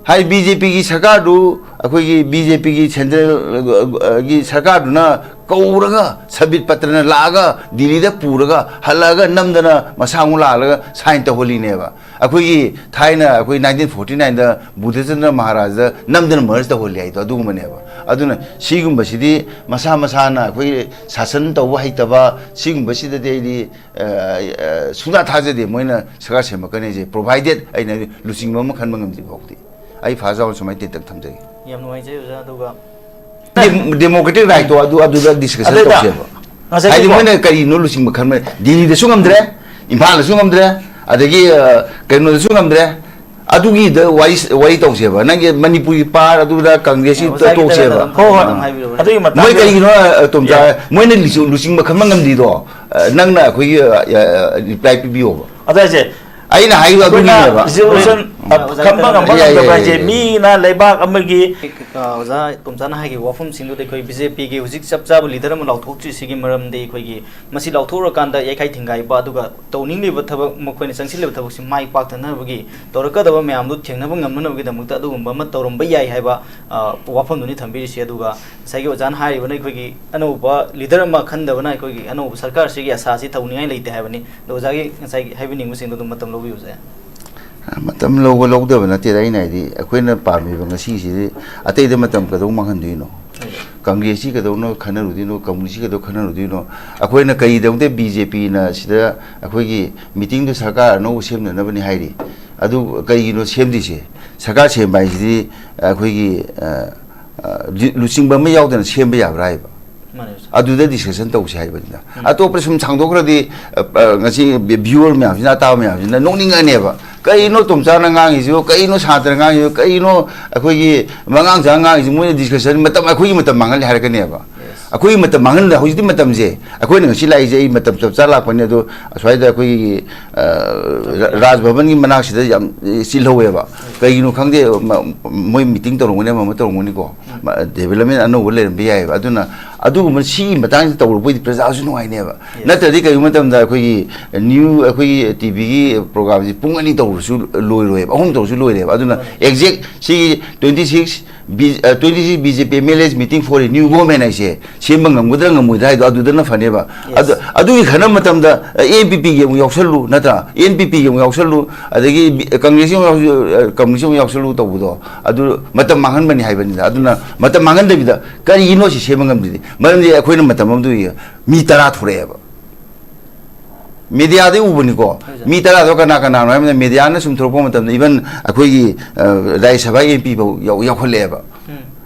ꯍꯥꯏ, ꯕꯤ ꯖꯦ ꯄꯤꯒꯤ ꯁꯔꯀꯥꯔꯗꯨ, ꯑꯩꯈꯣꯏꯒꯤ ꯕꯤ ꯖꯦ ꯄꯤꯒꯤ ꯁꯦꯟꯇ꯭ꯔꯦꯜꯒꯤ ꯁꯔꯀꯥꯔꯗꯨꯅ ꯀꯧꯔꯒ, ꯁꯕꯤꯠ ꯄꯠꯇ꯭ꯔꯅ ꯂꯥꯛꯑꯒ, ꯗꯤꯜꯂꯤꯗ ꯄꯨꯔꯒ, ꯍꯜꯂꯛꯑꯒ ꯅꯝꯗꯅ ꯃꯁꯥ ꯑꯃꯨꯛ ꯂꯥꯛꯍꯜꯂꯒ ꯁꯥꯏꯟ ꯇꯧꯍꯜꯂꯤꯅꯦꯕ꯫ ꯑꯩꯈꯣꯏꯒꯤ ꯊꯥꯏꯅ ꯑꯩꯈꯣꯏ ꯅꯥꯏꯟꯇꯤꯟ ꯐꯣꯔꯇꯤ ꯅꯥꯏꯟꯗ ꯕꯨꯙꯆꯟꯗ꯭ꯔ ꯃꯍꯥꯔꯥꯖꯗ ꯅꯝꯗꯅ ꯃꯔꯖ ꯇꯧꯍꯜꯂꯤ ꯍꯥꯏꯗꯣ ꯑꯗꯨꯒꯨꯝꯕꯅꯦꯕ꯫ ꯑꯗꯨꯅ ꯁꯤꯒꯨꯝꯕꯁꯤꯗꯤ ꯃꯁꯥ ꯃꯁꯥꯅ ꯑꯩꯈꯣꯏ ꯁꯥꯁꯟ ꯇꯧꯕ ꯍꯩꯇꯕ ꯁꯤꯒꯨꯝꯕꯁꯤꯗꯗꯤ ꯑꯩꯗꯤ, ꯑ, ꯑ, ꯁꯨꯡꯊꯥ ꯊꯥꯖꯗꯦ ꯃꯣꯏꯅ ꯁꯔꯀꯥꯔ ꯁꯦꯝꯃꯛꯀꯅꯤ ꯍꯥꯏꯁꯦ, ꯄ꯭ꯔꯣꯚꯥꯏꯗꯦꯠ ꯑꯩꯅ ꯂꯨꯆꯤꯡꯕ ꯑꯃ ꯈꯟꯕ ꯉꯝꯗ꯭ꯔꯤ ꯐꯥꯎꯗꯤ꯫ ꯑꯩ ꯐꯥꯖ ꯆꯥꯎꯅ ꯁꯨꯃꯥꯏꯅ ꯇꯦꯟꯇꯛ ꯊꯝꯖꯒꯦ꯫ ꯌꯥꯝ ꯅꯨꯡꯉꯥꯏꯖꯩ ꯑꯣꯖꯥ꯫ ꯑꯗꯨꯒ ꯗꯦ-, ꯗꯦꯃꯣꯀ꯭ꯔꯦꯇꯤꯛ ꯔꯥꯏꯠꯇꯣ ꯑꯗꯨ, ꯑꯗꯨꯗ ꯗꯤꯁꯀꯁꯟ ꯑꯗꯨꯗ ꯇꯧꯁꯦꯕ꯫ ꯉꯁꯥꯏꯒꯤꯀꯣ ꯍꯥꯏꯗꯤ ꯃꯣꯏꯅ ꯀꯔꯤꯅꯣ ꯂꯨꯆꯤꯡꯕ ꯈꯟꯕ? ꯗꯤꯜꯂꯤꯗꯁꯨ ꯉꯝꯗ꯭ꯔꯦ, ꯏꯝꯐꯥꯜꯗꯁꯨ ꯉꯝꯗ꯭ꯔꯦ, ꯑꯗꯒꯤ, ꯑ, ꯀꯩꯅꯣꯗꯁꯨ ꯉꯝꯗ꯭ꯔꯦ꯫ ꯑꯗꯨꯒꯤꯗ ꯋꯥꯔꯤ, ꯋꯥꯔꯤ ꯇꯧꯁꯦꯕ꯫ ꯅꯪꯒꯤ ꯃꯅꯤꯄꯨꯔꯒꯤ ꯄꯥꯔ ꯑꯗꯨꯗ ꯀꯪꯒ꯭ꯔꯦꯁꯀꯤ ꯑꯣꯖꯥꯒꯤꯗ ꯇꯣꯛꯁꯦꯕ꯫ ꯑꯗꯨꯝ ꯍꯣꯏ, ꯍꯣꯏ꯫ ꯑꯗꯨꯝ ꯍꯥꯏꯕꯤꯔꯣ꯫ ꯑꯗꯨꯒꯤ ꯃꯇꯥꯡꯗ ꯃꯣꯏ ꯀꯔꯤꯒꯤꯅꯣ, ꯑ, ꯇꯣꯝꯆꯥ? ꯌꯥꯏ꯫ ꯃꯣꯏꯅ ꯂꯨꯆꯤꯡ-, ꯂꯨꯆꯤꯡꯕ ꯈꯟꯕ ꯉꯝꯗ꯭ꯔꯤꯗꯣ, ꯑ, ꯅꯪꯅ ꯑꯩꯈꯣꯏꯒꯤ, ꯑ, ꯑ, ꯔꯤꯄ꯭ꯂꯥꯏ ꯄꯤꯕꯤꯌꯣꯕ꯫ ꯑꯗꯨ ꯍꯥꯏꯁꯦ, ꯑꯩꯅ ꯍꯥꯏꯔꯤꯕ ꯑꯩꯈꯣꯏꯅ ꯑꯗꯨꯒꯤꯅꯦꯕ꯫ ꯔꯤꯖꯣꯂꯨꯁꯟ ꯑꯣꯖꯥꯒꯤ ꯈꯟꯕ ꯉꯝꯕ ꯌꯥꯏ, ꯌꯥꯏ, ꯉꯝꯗꯕ ꯌꯥꯏ, ꯍꯥꯏꯁꯦ ꯌꯥꯏ꯫ ꯃꯤꯅ ꯂꯩꯕꯥꯛ ꯑꯃꯒꯤ ꯑ, ꯑꯣꯖꯥ ꯇꯣꯝꯆꯥꯅ ꯍꯥꯏꯈꯤꯕ ꯋꯥꯐꯝꯁꯤꯡꯗꯨꯗ ꯑꯩꯈꯣꯏ ꯕꯤ ꯖꯦ ꯄꯤꯒꯤ ꯍꯧꯖꯤꯛ ꯆꯞ ꯆꯥꯕ ꯂꯤꯗꯔ ꯑꯃ ꯂꯥꯎꯊꯣꯛꯇ꯭ꯔꯤꯁꯤꯒꯤ ꯃꯔꯝꯗꯤ ꯑꯩꯈꯣꯏꯒꯤ ꯃꯁꯤ ꯂꯥꯎꯊꯣꯛꯎꯔꯀꯥꯟꯗ ꯌꯩꯈꯥꯏ ꯊꯤꯡꯒꯥꯏꯕ, ꯑꯗꯨꯒ ꯇꯧꯅꯤꯡꯂꯤꯕ ꯊꯕꯛ, ꯃꯈꯣꯏꯅ ꯆꯪꯁꯤꯜꯂꯤꯕ ꯊꯕꯛꯁꯤ ꯃꯥꯏ ꯄꯥꯛꯇꯅꯕꯒꯤ, ꯇꯧꯔꯛꯀꯗꯕ ꯃꯌꯥꯝꯗꯨ ꯊꯦꯡꯅꯕ ꯉꯝꯅꯅꯕꯒꯤꯗꯃꯛꯇ ꯑꯗꯨꯒꯨꯝꯕ ꯑꯃ ꯇꯧꯔꯝꯕ ꯌꯥꯏ ꯍꯥꯏꯕ, ꯑ, ꯋꯥꯐꯝꯗꯨꯅꯤ ꯊꯝꯕꯤꯔꯤꯁꯤ꯫ ꯑꯗꯨꯒ ꯉꯁꯥꯏꯒꯤ ꯑꯣꯖꯥꯅ ꯍꯥꯏꯔꯤꯕꯅ ꯑꯩꯈꯣꯏꯒꯤ ꯑꯅꯧꯕ ꯂꯤꯗꯔ ꯑꯃ ꯈꯟꯗꯕꯅ ꯑꯩꯈꯣꯏꯒꯤ ꯑꯅꯧꯕ ꯁꯔꯀꯥꯔꯁꯤꯒꯤ ꯑꯁꯥꯁꯤ ꯊꯧꯅꯤꯡꯉꯥꯏ ꯂꯩꯇꯦ ꯍꯥꯏꯕꯅꯤ꯫ ꯑꯗꯣ ꯑꯣꯖꯥꯒꯤ ꯉꯁꯥꯏꯒꯤ ꯍꯥꯏꯕꯤꯅꯤꯡꯕꯁꯤꯡꯗꯣ ꯑꯗꯨꯝ ꯃꯇꯝ ꯂꯧꯕꯤꯌꯨ, ꯑꯣꯖꯥ꯫ ꯃꯇꯝ ꯂꯧꯕ ꯂꯧꯗꯕ ꯅꯠꯇꯦꯗ, ꯑꯩꯅ ꯍꯥꯏꯗꯤ ꯑꯩꯈꯣꯏꯅ ꯄꯥꯝꯃꯤꯕ ꯉꯁꯤꯁꯤꯗꯤ ꯑꯇꯩꯗ ꯃꯇꯝ ꯀꯩꯗꯧ ꯃꯥꯡꯍꯟꯗꯣꯏꯅꯣ? ꯀꯪꯒ꯭ꯔꯦꯁꯁꯤ ꯀꯩꯗꯧꯅ ꯈꯟꯅꯔꯨꯗꯣꯏꯅꯣ? ꯀꯝꯃꯨꯅꯤꯁꯁꯤ ꯀꯩꯗꯧ ꯈꯟꯅꯔꯨꯗꯣꯏꯅꯣ? ꯑꯩꯈꯣꯏꯅ ꯀꯩꯗꯧꯗꯦ? ꯕꯤ ꯖꯦ ꯄꯤꯅ ꯁꯤꯗ ꯑꯩꯈꯣꯏꯒꯤ ꯃꯤꯇꯤꯡꯗꯨ ꯁꯔꯀꯥꯔ ꯑꯅꯧꯕ ꯁꯦꯝꯅꯅꯕꯅꯤ ꯍꯥꯏꯔꯤ꯫ ꯑꯗꯨ ꯀꯩꯒꯤꯅꯣ ꯁꯦꯝꯗ꯭ꯔꯤꯁꯦ? ꯁꯔꯀꯥꯔ ꯁꯦꯝꯕ ꯍꯥꯏꯁꯤꯗꯤ ꯑꯩꯈꯣꯏꯒꯤ, ꯑ, ꯑ, ꯂꯨ-, ꯂꯨꯆꯤꯡꯕ ꯑꯃ ꯌꯥꯎꯗꯅ ꯁꯦꯝꯕ ꯌꯥꯕ꯭ꯔꯥ ꯍꯥꯏꯕ? ꯃꯥꯅꯦ, ꯁꯥꯔ꯫ ꯑꯗꯨꯗ ꯗꯤꯁꯀꯁꯟ ꯇꯧꯁꯦ ꯍꯥꯏꯕꯅꯤꯗ꯫ ꯎꯝ꯫ ꯑꯇꯣꯞꯄ ꯁꯨꯝ ꯁꯥꯡꯗꯣꯛꯈ꯭ꯔꯗꯤ, ꯑ, ꯑ, ꯉꯁꯤ ꯚ꯭ꯌꯨꯋꯔ ꯃꯌꯥꯝꯁꯤꯅ, ꯑꯇꯥꯕ ꯃꯌꯥꯝꯁꯤꯅ ꯅꯣꯛꯅꯤꯡꯉꯅꯦꯕ꯫ ꯀꯩꯅꯣ ꯇꯣꯝꯆꯥꯅ ꯉꯥꯡꯉꯤꯁꯤꯕꯨ, ꯀꯩꯅꯣ ꯁꯥꯇ꯭ꯔ ꯉꯥꯡꯉꯤꯁꯤꯕꯨ, ꯀꯩꯅꯣ ꯑꯩꯈꯣꯏꯒꯤ ꯃꯉꯥꯡꯁꯥ ꯉꯥꯡꯉꯤꯁꯤꯕꯨ, ꯃꯣꯏꯅ ꯗꯤꯁꯀꯁꯟ ꯃꯇꯝ, ꯑꯩꯈꯣꯏꯒꯤ ꯃꯇꯝ ꯃꯥꯡꯍꯜꯂꯦ ꯍꯥꯏꯔꯛꯀꯅꯦꯕ꯫ ꯌꯦꯁ꯫ ꯑꯩꯈꯣꯏꯒꯤ ꯃꯇꯝ ꯃꯥꯡꯍꯟꯗ ꯍꯧꯖꯤꯛꯇꯤ ꯃꯇꯝꯁꯦ, ꯑꯩꯈꯣꯏꯅ ꯉꯁꯤ ꯂꯥꯛꯏꯁꯦ, ꯑꯩ ꯃꯇꯝ ꯆꯞ ꯆꯥ ꯂꯥꯛꯄꯅꯤ, ꯑꯗꯣ ꯑꯁ꯭ꯋꯥꯏꯗ ꯑꯩꯈꯣꯏꯒꯤ, ꯑ, ꯔꯥ-, ꯔꯥꯖ ꯚꯕꯟꯒꯤ ꯃꯅꯥꯛꯁꯤꯗ ꯌꯥꯝ ꯆꯤꯜꯍꯧꯋꯦꯕ꯫ ꯀꯩꯒꯤꯅꯣ ꯈꯪꯗꯦ, ꯃ-, ꯃꯣꯏ ꯃꯤꯇꯤꯡ ꯇꯧꯔꯝꯒꯅꯤ, ꯑꯃ ꯑꯃ ꯇꯧꯔꯝꯒꯅꯤꯀꯣ꯫ ꯃ-, ꯗꯦꯕꯂꯞꯃꯦꯟ ꯑꯅꯧꯕ ꯂꯩꯔꯝꯕ ꯌꯥꯏꯑꯕ꯫ ꯑꯗꯨꯅ ꯑꯗꯨꯒꯨꯝꯕ ꯁꯤꯒꯤ ꯃꯇꯥꯡꯁꯤ ꯇꯧꯔꯛꯄꯩꯗꯤ ꯄ꯭ꯔꯖꯥꯁꯨ ꯅꯨꯡꯉꯥꯏꯅꯦꯕ꯫ ꯌꯦꯁ꯫ ꯅꯠꯇ꯭ꯔꯗꯤ ꯀꯔꯤꯒꯨꯝꯕ ꯃꯇꯝꯗ ꯑꯩꯈꯣꯏꯒꯤ ꯅ꯭ꯌꯨ-, ꯑꯩꯈꯣꯏꯒꯤ ꯇꯤ ꯚꯤꯒꯤ ꯄ꯭ꯔꯣꯒ꯭ꯔꯥꯝꯁꯤ ꯄꯨꯡ ꯑꯅꯤ ꯇꯧꯔꯁꯨ ꯂꯣꯏꯔꯣꯏꯕ, ꯑꯍꯨꯝ ꯇꯧꯔꯁꯨ ꯂꯣꯏꯔꯦꯕ꯫ ꯑꯗꯨꯅ ꯍꯣꯏ꯫ ꯑꯦꯛꯖꯦꯛ ꯁꯤꯒꯤ twenty six B-, ꯑ, twenty six B J P M L A's meeting for a new government ꯍꯥꯏꯁꯦ ꯁꯦꯝꯕ ꯉꯝꯒꯗ꯭ꯔꯥ ꯉꯝꯃꯣꯏꯗ꯭ꯔꯥ ꯍꯥꯏꯗꯣ ꯑꯗꯨꯗꯅ ꯐꯅꯦꯕ꯫ ꯌꯦꯁ꯫ ꯑꯗꯨ, ꯑꯗꯨꯒꯤ ꯈꯟꯅꯕ ꯃꯇꯝꯗ, ꯑ, N P P ꯒꯤ ꯑꯃꯨꯛ ꯌꯥꯎꯁꯜꯂꯨ, ꯅꯠꯇ꯭ꯔꯥ? N P P ꯒꯤ ꯑꯃꯨꯛ ꯌꯥꯎꯁꯜꯂꯨ, ꯑꯗꯒꯤ ꯕꯤ-, ꯀꯪꯒ꯭ꯔꯦꯁꯀꯤ ꯑꯃꯨꯛ ꯌꯥꯎꯁꯜꯂꯨ, ꯑ, ꯀꯝꯃꯨꯅꯤꯁꯀꯤ ꯑꯃꯨꯛ ꯌꯥꯎꯁꯜꯂꯨ ꯇꯧꯕꯗꯣ, ꯑꯗꯨ ꯃꯇꯝ ꯃꯥꯡꯍꯟꯕꯅꯤ ꯍꯥꯏꯕꯅꯤꯗ꯫ ꯑꯗꯨꯅ ꯃꯇꯝ ꯃꯥꯡꯍꯟꯗꯕꯤꯗ ꯀꯔꯤꯒꯤꯅꯣ ꯁꯤ ꯁꯦꯝꯕ ꯉꯝꯗ꯭ꯔꯤꯗꯤ? ꯃꯔꯝꯗꯤ ꯑꯩꯈꯣꯏꯅ ꯃꯇꯝ ꯑꯃꯗ ꯃꯤ ꯇꯔꯥ ꯊꯣꯔꯛꯑꯦꯕ꯫ ꯃꯦꯗꯤꯌꯥꯗꯩ ꯎꯕꯅꯤꯀꯣ꯫ ꯍꯣꯏ, ꯁꯥꯔ꯫ ꯃꯤ ꯇꯔꯥꯗꯣ ꯀꯅꯥ ꯀꯅꯥꯅꯣ ꯍꯥꯏꯕꯗ, ꯃꯦꯗꯤꯌꯥꯅ ꯁꯨꯝ ꯊꯣꯔꯛꯄ ꯃꯇꯝꯗ, even ꯑꯩꯈꯣꯏꯒꯤ, ꯑ, ꯔꯥꯖ꯭ꯌ ꯁꯚꯥ M P ꯐꯥꯎ ꯌꯥꯎ-, ꯌꯥꯎꯈꯠꯂꯛꯑꯦꯕ꯫ ꯎꯝ꯫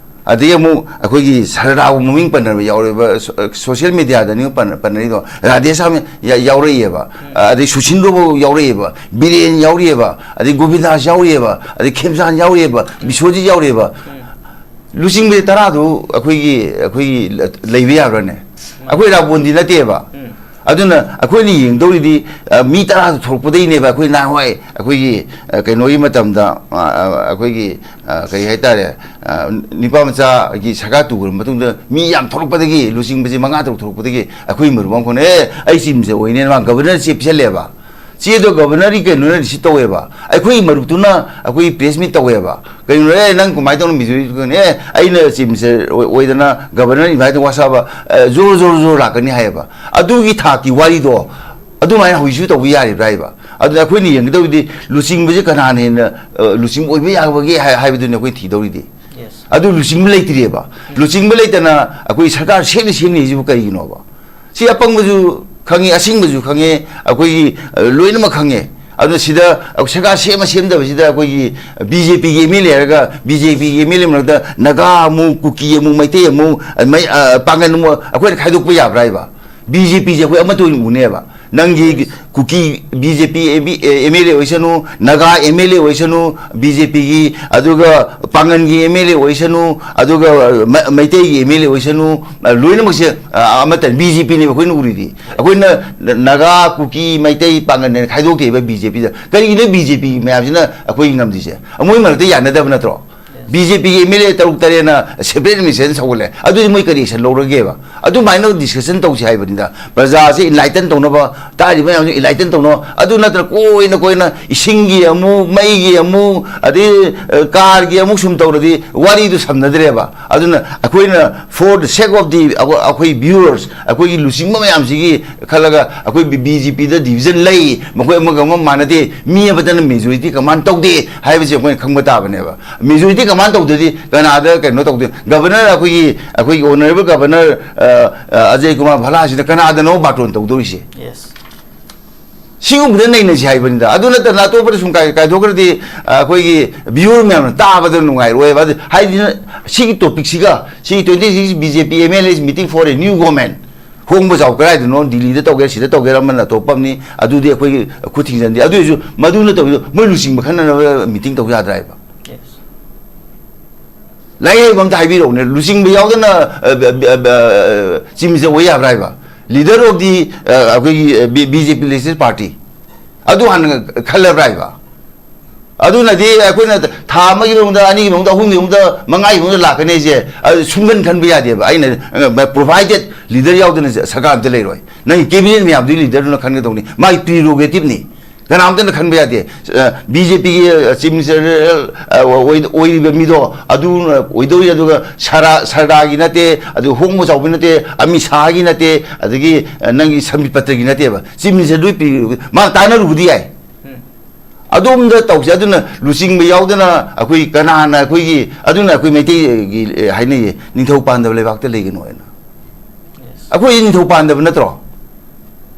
ꯑꯗꯒꯤ ꯑꯃꯨꯛ ꯑꯩꯈꯣꯏꯒꯤ ꯁꯔꯗꯥꯕꯨ ꯃꯃꯤꯡ ꯄꯟꯅꯕ ꯌꯥꯎꯔꯦꯕ, ꯁꯣ-, ꯁꯣꯁꯤꯌꯦꯜ ꯃꯦꯗꯤꯌꯥꯗꯅꯤ ꯄꯟ-, ꯄꯟꯅꯔꯤꯗꯣ꯫ ꯔꯥꯙꯦ ꯁ꯭ꯌꯥꯝ ꯌꯥ-, ꯌꯥꯎꯔꯛꯏꯑꯕ꯫ ꯎꯝ꯫ ꯑꯗꯩ ꯁꯨꯁꯤꯟꯗ꯭ꯔꯣꯐꯥꯎ ꯌꯥꯎꯔꯛꯏꯑꯕ, ꯕꯤꯔꯦꯟ ꯌꯥꯎꯔꯤꯑꯕ, ꯑꯗꯩ ꯒꯣꯕꯤꯟꯗꯥꯁ ꯌꯥꯎꯔꯤꯑꯕ, ꯑꯗꯩ ꯈꯦꯝꯆꯥꯟ ꯌꯥꯎꯔꯤꯑꯕ, ꯎꯝ꯫ ꯕꯤꯁ꯭ꯋꯖꯤꯠ ꯌꯥꯎꯔꯤꯑꯕ꯫ ꯎꯝ꯫ ꯂꯨꯆꯤꯡꯕꯁꯦ ꯇꯔꯥꯗꯨ ꯑꯩꯈꯣꯏꯒꯤ, ꯑꯩꯈꯣꯏꯒꯤ ꯂ-, ꯂꯩꯕ ꯌꯥꯕ꯭ꯔꯥꯅꯦ? ꯎꯝ꯫ ꯑꯩꯈꯣꯏ ꯔꯥꯕꯣꯟꯗꯤ ꯅꯠꯇꯦꯕ꯫ ꯎꯝ꯫ ꯑꯗꯨꯅ ꯑꯩꯈꯣꯏꯅ ꯌꯦꯡꯗꯧꯔꯤꯗꯤ, ꯑ, ꯃꯤ ꯇꯔꯥ ꯊꯣꯛꯂꯛꯄꯗꯩꯅꯦꯕ꯫ ꯑꯩꯈꯣꯏ ꯅꯍꯥꯟꯋꯥꯏ ꯑꯩꯈꯣꯏꯒꯤ, ꯑ, ꯀꯩꯅꯣꯒꯤ ꯃꯇꯝꯗ, ꯑ, ꯑ, ꯑꯩꯈꯣꯏꯒꯤ, ꯑ, ꯀꯔꯤ ꯍꯥꯏꯇꯥꯔꯦ, ꯑ, ꯅꯤꯄꯥ ꯃꯆꯥꯒꯤ ꯁꯔꯀꯥꯔ ꯇꯨꯈ꯭ꯔ ꯃꯇꯨꯡꯗ ꯃꯤ ꯌꯥꯝ ꯊꯣꯛꯂꯛꯄꯗꯒꯤ, ꯂꯨꯆꯤꯡꯕꯁꯦ ꯃꯉꯥ ꯇꯔꯨꯛ ꯊꯣꯛꯂꯛꯄꯗꯒꯤ ꯑꯩꯈꯣꯏ ꯃꯔꯨꯞ ꯑꯃꯈꯛꯅ, "ꯑꯦ, ꯑꯩ ꯆꯤꯐ ꯃꯤꯅꯤꯁꯇꯔ ꯑꯣꯏꯅꯦꯅ" ꯃꯥ ꯒꯕꯔꯅꯔ ꯆꯦ ꯄꯤꯁꯜꯂꯦꯕ꯫ ꯆꯦꯗꯣ ꯒꯕꯔꯅꯔꯒꯤ ꯀꯩꯅꯣꯅ ꯔꯤꯁꯤꯞ ꯇꯧꯋꯦꯕ, ꯑꯩꯈꯣꯏ ꯃꯔꯨꯞꯇꯨꯅ ꯑꯩꯈꯣꯏ ꯄ꯭ꯔꯦꯁ ꯃꯤꯠ ꯇꯧꯋꯦꯕ꯫ "ꯀꯩꯅꯣ, ꯑꯦ, ꯅꯪ ꯀꯃꯥꯏꯅ ꯇꯧꯅ ꯃꯤꯁꯨ?" "ꯑꯦ, ꯑꯩꯅ ꯆꯤꯐ ꯃꯤꯅꯤꯁꯇꯔ ꯑꯣꯏ-, ꯑꯣꯏꯗꯅ ꯒꯕꯔꯅꯔ ꯏꯟꯚꯥꯏꯠ ꯇꯧ ꯋꯥꯁꯥꯕ, ꯑ, ꯖꯣꯔ ꯖꯣꯔ ꯖꯣꯔ ꯂꯥꯛꯀꯅꯤ" ꯍꯥꯏꯌꯦꯕ꯫ ꯑꯗꯨꯒꯤ ꯊꯥꯛꯀꯤ ꯋꯥꯔꯤꯗꯣ ꯑꯗꯨꯃꯥꯏꯅ ꯍꯧꯖꯤꯛꯁꯨ ꯇꯧꯕ ꯌꯥꯔꯤꯕ꯭ꯔꯥ ꯍꯥꯏꯕ꯫ ꯑꯗꯨꯅ ꯑꯩꯈꯣꯏꯅ ꯌꯦꯡꯒꯗꯧꯔꯤꯗꯤ ꯂꯨꯆꯤꯡꯕꯁꯦ ꯀꯅꯥꯅ ꯍꯦꯟꯅ, ꯑ, ꯂꯨꯆꯤꯡꯕ ꯑꯣꯏꯕ ꯌꯥꯕꯒꯦ ꯍꯥꯏ-, ꯍꯥꯏꯕꯗꯨꯅꯤ ꯑꯩꯈꯣꯏ ꯊꯤꯗꯧꯔꯤꯗꯤ꯫ Yes. ꯑꯗꯨ ꯂꯨꯆꯤꯡꯕ ꯂꯩꯇ꯭ꯔꯦꯕ꯫ ꯂꯨꯆꯤꯡꯕ ꯂꯩꯇꯅ ꯑꯩꯈꯣꯏ ꯁꯔꯀꯥꯔ ꯁꯦꯝꯅ ꯁꯦꯝꯅ ꯍꯥꯏꯁꯤꯕꯨ ꯀꯔꯤꯒꯤꯅꯣꯕ? ꯁꯤ ꯑꯄꯪꯕꯁꯨ ꯈꯪꯉꯤ, ꯑꯁꯤꯡꯕꯁꯨ ꯈꯪꯉꯤ, ꯑꯩꯈꯣꯏꯒꯤ, ꯑ, ꯂꯣꯏꯅꯃꯛ ꯈꯪꯉꯦ꯫ ꯑꯗꯨꯅ ꯁꯤꯗ ꯑꯩꯈꯣꯏ ꯁꯔꯀꯥꯔ ꯁꯦꯝꯃ ꯁꯦꯝꯗꯕꯁꯤꯗ ꯑꯩꯈꯣꯏꯒꯤ ꯕꯤ ꯖꯦ ꯄꯤꯒꯤ ꯑꯦꯝ ꯑꯦꯜ ꯑꯦ ꯍꯥꯏꯔꯒ ꯕꯤ ꯖꯦ ꯄꯤꯒꯤ ꯑꯦꯝ ꯑꯦꯜ ꯑꯦ ꯃꯔꯛꯇ ꯅꯥꯒꯥ ꯑꯃꯨꯛ, ꯀꯨꯀꯤ ꯑꯃꯨꯛ, ꯃꯩꯇꯩ ꯑꯃꯨꯛ, ꯑ, ꯃꯩ-, ꯑ, ꯄꯥꯡꯒꯟ ꯑꯃꯨꯛ ꯑꯩꯈꯣꯏꯅ ꯈꯥꯏꯗꯣꯛꯄ ꯌꯥꯕ꯭ꯔꯥ ꯍꯥꯏꯕ? ꯕꯤ ꯖꯦ ꯄꯤꯁꯦ ꯑꯩꯈꯣꯏ ꯑꯃꯠꯇ ꯑꯣꯏꯅ ꯎꯅꯦꯕ꯫ ꯅꯪꯒꯤ Kuki B J P M L A ꯑꯣꯏꯁꯅꯨ, ꯅꯥꯒꯥ ꯑꯦꯝ ꯑꯦꯜ ꯑꯦ ꯑꯣꯏꯁꯅꯨ, ꯕꯤ ꯖꯦ ꯄꯤꯒꯤ, ꯑꯗꯨꯒ ꯄꯥꯡꯒꯟꯒꯤ ꯑꯦꯝ ꯑꯦꯜ ꯑꯦ ꯑꯣꯏꯁꯅꯨ, ꯑꯗꯨꯒ ꯃ-, ꯃꯩꯇꯩꯒꯤ ꯑꯦꯝ ꯑꯦꯜ ꯑꯦ ꯑꯣꯏꯁꯅꯨ, ꯂꯣꯏꯅꯃꯛꯁꯦ, ꯑ, ꯑꯃꯠꯇ ꯕꯤ ꯖꯦ ꯄꯤꯅꯦꯕ ꯑꯩꯈꯣꯏꯅ ꯎꯔꯤꯗꯤ꯫ ꯑꯩꯈꯣꯏꯅ ꯅꯥꯒꯥ, ꯀꯨꯀꯤ, ꯃꯩꯇꯩ, ꯄꯥꯡꯒꯟ ꯍꯥꯏꯅ ꯈꯥꯏꯗꯣꯛꯇꯦꯕ ꯕꯤ ꯖꯦ ꯄꯤꯗ꯫ ꯀꯔꯤꯒꯤꯅꯣ ꯕꯤ ꯖꯦ ꯄꯤ ꯃꯌꯥꯝꯁꯤꯅ ꯑꯩꯈꯣꯏ ꯉꯝꯗ꯭ꯔꯤꯁꯦ? ꯃꯣꯏ ꯃꯔꯛꯇ ꯌꯥꯅꯗꯕ ꯅꯠꯇ꯭ꯔꯣ? ꯕꯤ ꯖꯦ ꯄꯤꯒꯤ ꯑꯦꯝ ꯑꯦꯜ ꯑꯦ ꯇꯔꯨꯛ ꯇꯔꯦꯠꯅ ꯁꯦꯄꯔꯦꯠ ꯑꯦꯗꯃꯤꯅꯤꯁꯇ꯭ꯔꯦꯁꯟ ꯁꯧꯒꯠꯂꯦ꯫ ꯑꯗꯨꯗꯤ ꯃꯣꯏ ꯀꯔꯤ ꯑꯦꯛꯁꯟ ꯂꯧꯔꯒꯦꯕ? ꯑꯗꯨꯃꯥꯏꯅ ꯗꯤꯁꯀꯁꯟ ꯇꯧꯁꯤ ꯍꯥꯏꯕꯅꯤꯗ꯫ ꯄ꯭ꯔꯖꯥꯁꯦ ꯏꯟꯂꯥꯏꯇꯟ ꯇꯧꯅꯕ, ꯇꯥꯔꯤꯕ ꯃꯌꯥꯝꯁꯦ ꯏꯟꯂꯥꯏꯇꯟ ꯇꯧꯅꯕ꯫ ꯑꯗꯨ ꯅꯠꯇꯅ ꯀꯣꯏꯅ ꯀꯣꯏꯅ ꯏꯁꯤꯡꯒꯤ ꯑꯃꯨꯛ, ꯃꯩꯒꯤ ꯑꯃꯨꯛ, ꯑꯗꯩ, ꯑ, ꯀꯥꯔꯒꯤ ꯑꯃꯨꯛ ꯁꯨꯝ ꯇꯧꯔꯗꯤ ꯋꯥꯔꯤꯗꯨ ꯁꯝꯅꯗ꯭ꯔꯦꯕ꯫ ꯑꯗꯨꯅ ꯑꯩꯈꯣꯏꯅ for the sake of the, ꯑꯩꯈꯣꯏ viewers, ꯑꯩꯈꯣꯏꯒꯤ ꯂꯨꯆꯤꯡꯕ ꯃꯌꯥꯝꯁꯤꯒꯤ ꯈꯜꯂꯒ ꯑꯩꯈꯣꯏ ꯕꯤ ꯖꯦ ꯄꯤꯗ ꯗꯤꯕꯤꯖꯟ ꯂꯩ, ꯃꯈꯣꯏ ꯑꯃꯒ ꯑꯃꯒ ꯃꯥꯟꯅꯗꯦ, ꯃꯤ ꯑꯃꯠꯇꯅ ꯃꯦꯖꯣꯔꯤꯇꯤ ꯀꯃꯥꯟ ꯇꯧꯗꯦ ꯍꯥꯏꯕꯁꯤ ꯑꯩꯈꯣꯏꯅ ꯈꯪꯕ ꯇꯥꯕꯅꯦꯕ꯫ ꯃꯦꯖꯣꯔꯤꯇꯤ ꯀꯃꯥꯟ ꯇꯧꯗ꯭ꯔꯗꯤ ꯀꯅꯥꯗ ꯀꯩꯅꯣ ꯇꯧꯗꯣꯏ? ꯒꯕꯔꯅꯔ, ꯑꯩꯈꯣꯏꯒꯤ, ꯑꯩꯈꯣꯏꯒꯤ ꯑꯣꯅꯔꯦꯕꯜ ꯒꯕꯔꯅꯔ, ꯑ, ꯑ, ꯑꯖꯌ ꯀꯨꯃꯥꯔ ꯚꯜꯂꯥꯁꯤꯅ ꯀꯅꯥꯗꯅꯣ ꯕꯥꯔꯇꯣꯟ ꯇꯧꯗꯧꯔꯤꯁꯦ? Yes. ꯁꯤꯒꯨꯝꯕꯗ ꯅꯩꯅꯁꯤ ꯍꯥꯏꯕꯅꯤꯗ꯫ ꯑꯗꯨ ꯅꯠꯇꯅ ꯑꯇꯣꯞꯄꯗ ꯁꯨꯝ ꯀꯥꯏ-, ꯀꯥꯏꯊꯣꯛꯈ꯭ꯔꯗꯤ, ꯑ, ꯑꯩꯈꯣꯏꯒꯤ ꯚ꯭ꯌꯨꯋꯔ ꯃꯌꯥꯝꯅ ꯇꯥꯕꯗ ꯅꯨꯡꯉꯥꯏꯔꯣꯏꯕ꯫ ꯑꯗꯨ ꯍꯥꯏꯗꯤ ꯁꯤꯒꯤ ꯇꯣꯄꯤꯛꯁꯤꯒ, ꯁꯤꯒꯤ twenty six B J P M L As meeting for a new government, ꯍꯣꯡꯕ ꯆꯥꯎ ꯀꯗꯥꯏꯗꯅꯣ, ꯗꯤꯜꯂꯤꯗ ꯇꯧꯒꯦꯔꯥ, ꯁꯤꯗ ꯇꯧꯒꯦꯔꯥ, ꯑꯃꯅ ꯑꯇꯣꯞꯄ ꯑꯃꯅꯤ, ꯑꯗꯨꯗꯤ ꯑꯩꯈꯣꯏꯒꯤ ꯈꯨꯠ ꯊꯤꯡꯖꯤꯟꯗꯦ꯫ ꯑꯗꯨ ꯑꯣꯏꯔꯁꯨ ꯃꯗꯨ ꯅꯠꯇꯕꯤꯗ ꯃꯣꯏ ꯂꯨꯆꯤꯡꯕ ꯈꯟꯅꯅꯕ ꯃꯤꯇꯤꯡ ꯇꯧ ꯌꯥꯗ꯭ꯔꯥ ꯍꯥꯏꯕ? Yes. ꯂꯥꯏꯔꯤꯛ ꯍꯩꯕ ꯑꯝꯇ ꯍꯥꯏꯕꯤꯔꯛꯎꯅꯦ, ꯂꯨꯆꯤꯡꯕ ꯌꯥꯎꯗꯅ, ꯑ, ꯕ-, ꯕ-, ꯕ-, ꯆꯤꯐ ꯃꯤꯅꯤꯁꯇꯔ ꯑꯣꯏ ꯌꯥꯕ꯭ꯔꯥ ꯍꯥꯏꯕ? Leader of the ꯑꯩꯈꯣꯏꯒꯤ ꯕꯤ ꯖꯦ ꯄꯤ legislative party ꯑꯗꯨ ꯍꯥꯟꯅ ꯈꯜꯂꯕ꯭ꯔꯥ ꯍꯥꯏꯕ? ꯑꯗꯨꯅꯗꯤ ꯑꯩꯈꯣꯏꯅ ꯊꯥ ꯑꯃꯒꯤ ꯃꯅꯨꯡꯗ, ꯑꯅꯤꯒꯤ ꯃꯅꯨꯡꯗ, ꯑꯍꯨꯝꯒꯤ ꯃꯅꯨꯡꯗ, ꯃꯉꯥꯒꯤ ꯃꯅꯨꯡꯗ ꯂꯥꯛꯀꯅꯤ ꯍꯥꯏꯁꯦ, ꯑ, ꯁꯨꯡꯈꯟ ꯈꯟꯕ ꯌꯥꯗꯦꯕ꯫ ꯑꯩꯅ, ꯑ, provided leader ꯌꯥꯎꯗꯅ ꯁꯔꯀꯥꯔ ꯑꯝꯇ ꯂꯩꯔꯣꯏ꯫ ꯅꯪꯒꯤ cabinet ꯃꯌꯥꯝꯗꯨꯒꯤ leaderꯗꯨꯅ ꯈꯟꯒꯗꯧꯅꯤ꯫ ꯃꯥꯒꯤ prerogativeꯅꯤ꯫ ꯀꯅꯥꯝꯇꯅ ꯈꯟꯕ ꯌꯥꯗꯦ꯫ ꯑ, ꯕꯤ ꯖꯦ ꯄꯤꯒꯤ, ꯑ, chief minister, ꯑ, ꯑꯣꯏ-, ꯑꯣꯏꯔꯤꯕ ꯃꯤꯗꯣ ꯑꯗꯨꯅ ꯑꯣꯏꯗꯧꯔꯤ, ꯑꯗꯨꯒ ꯁꯔꯥ-, ꯁꯔꯗꯥꯒꯤ ꯅꯠꯇꯦ, ꯑꯗꯨ ꯍꯣꯡꯕ ꯆꯥꯎꯕ ꯅꯠꯇꯦ, ꯑꯃꯤꯠ ꯁꯥꯍꯒꯤ ꯅꯠꯇꯦ, ꯑꯗꯒꯤ, ꯑ, ꯅꯪꯒꯤ ꯁꯝꯕꯤꯠ ꯄꯇ꯭ꯔꯒꯤ ꯅꯠꯇꯦꯕ꯫ Chief ministerꯗꯨꯒꯤ ꯄꯤ-, ꯃꯥ ꯇꯥꯟꯅꯔꯨꯕꯗꯤ ꯌꯥꯏ꯫ ꯎꯝ꯫ ꯑꯗꯣꯝꯗ ꯇꯧꯁꯦ꯫ ꯑꯗꯨꯅ ꯂꯨꯆꯤꯡꯕ ꯌꯥꯎꯗꯅ ꯑꯩꯈꯣꯏ ꯀꯅꯥꯅ ꯑꯩꯈꯣꯏꯒꯤ, ꯑꯗꯨꯅ ꯑꯩꯈꯣꯏ ꯃꯩꯇꯩꯒꯤ, ꯑꯦ, ꯍꯥꯏꯅꯩꯌꯦ, "ꯅꯤꯡꯊꯧ ꯄꯥꯟꯗꯕ ꯂꯩꯕꯥꯛꯇ ꯂꯩꯒꯅꯨ" ꯍꯥꯏꯅ꯫ Yes. ꯑꯩꯈꯣꯏ ꯅꯤꯡꯊꯧ ꯄꯥꯟꯗꯕ ꯅꯠꯇ꯭ꯔꯣ?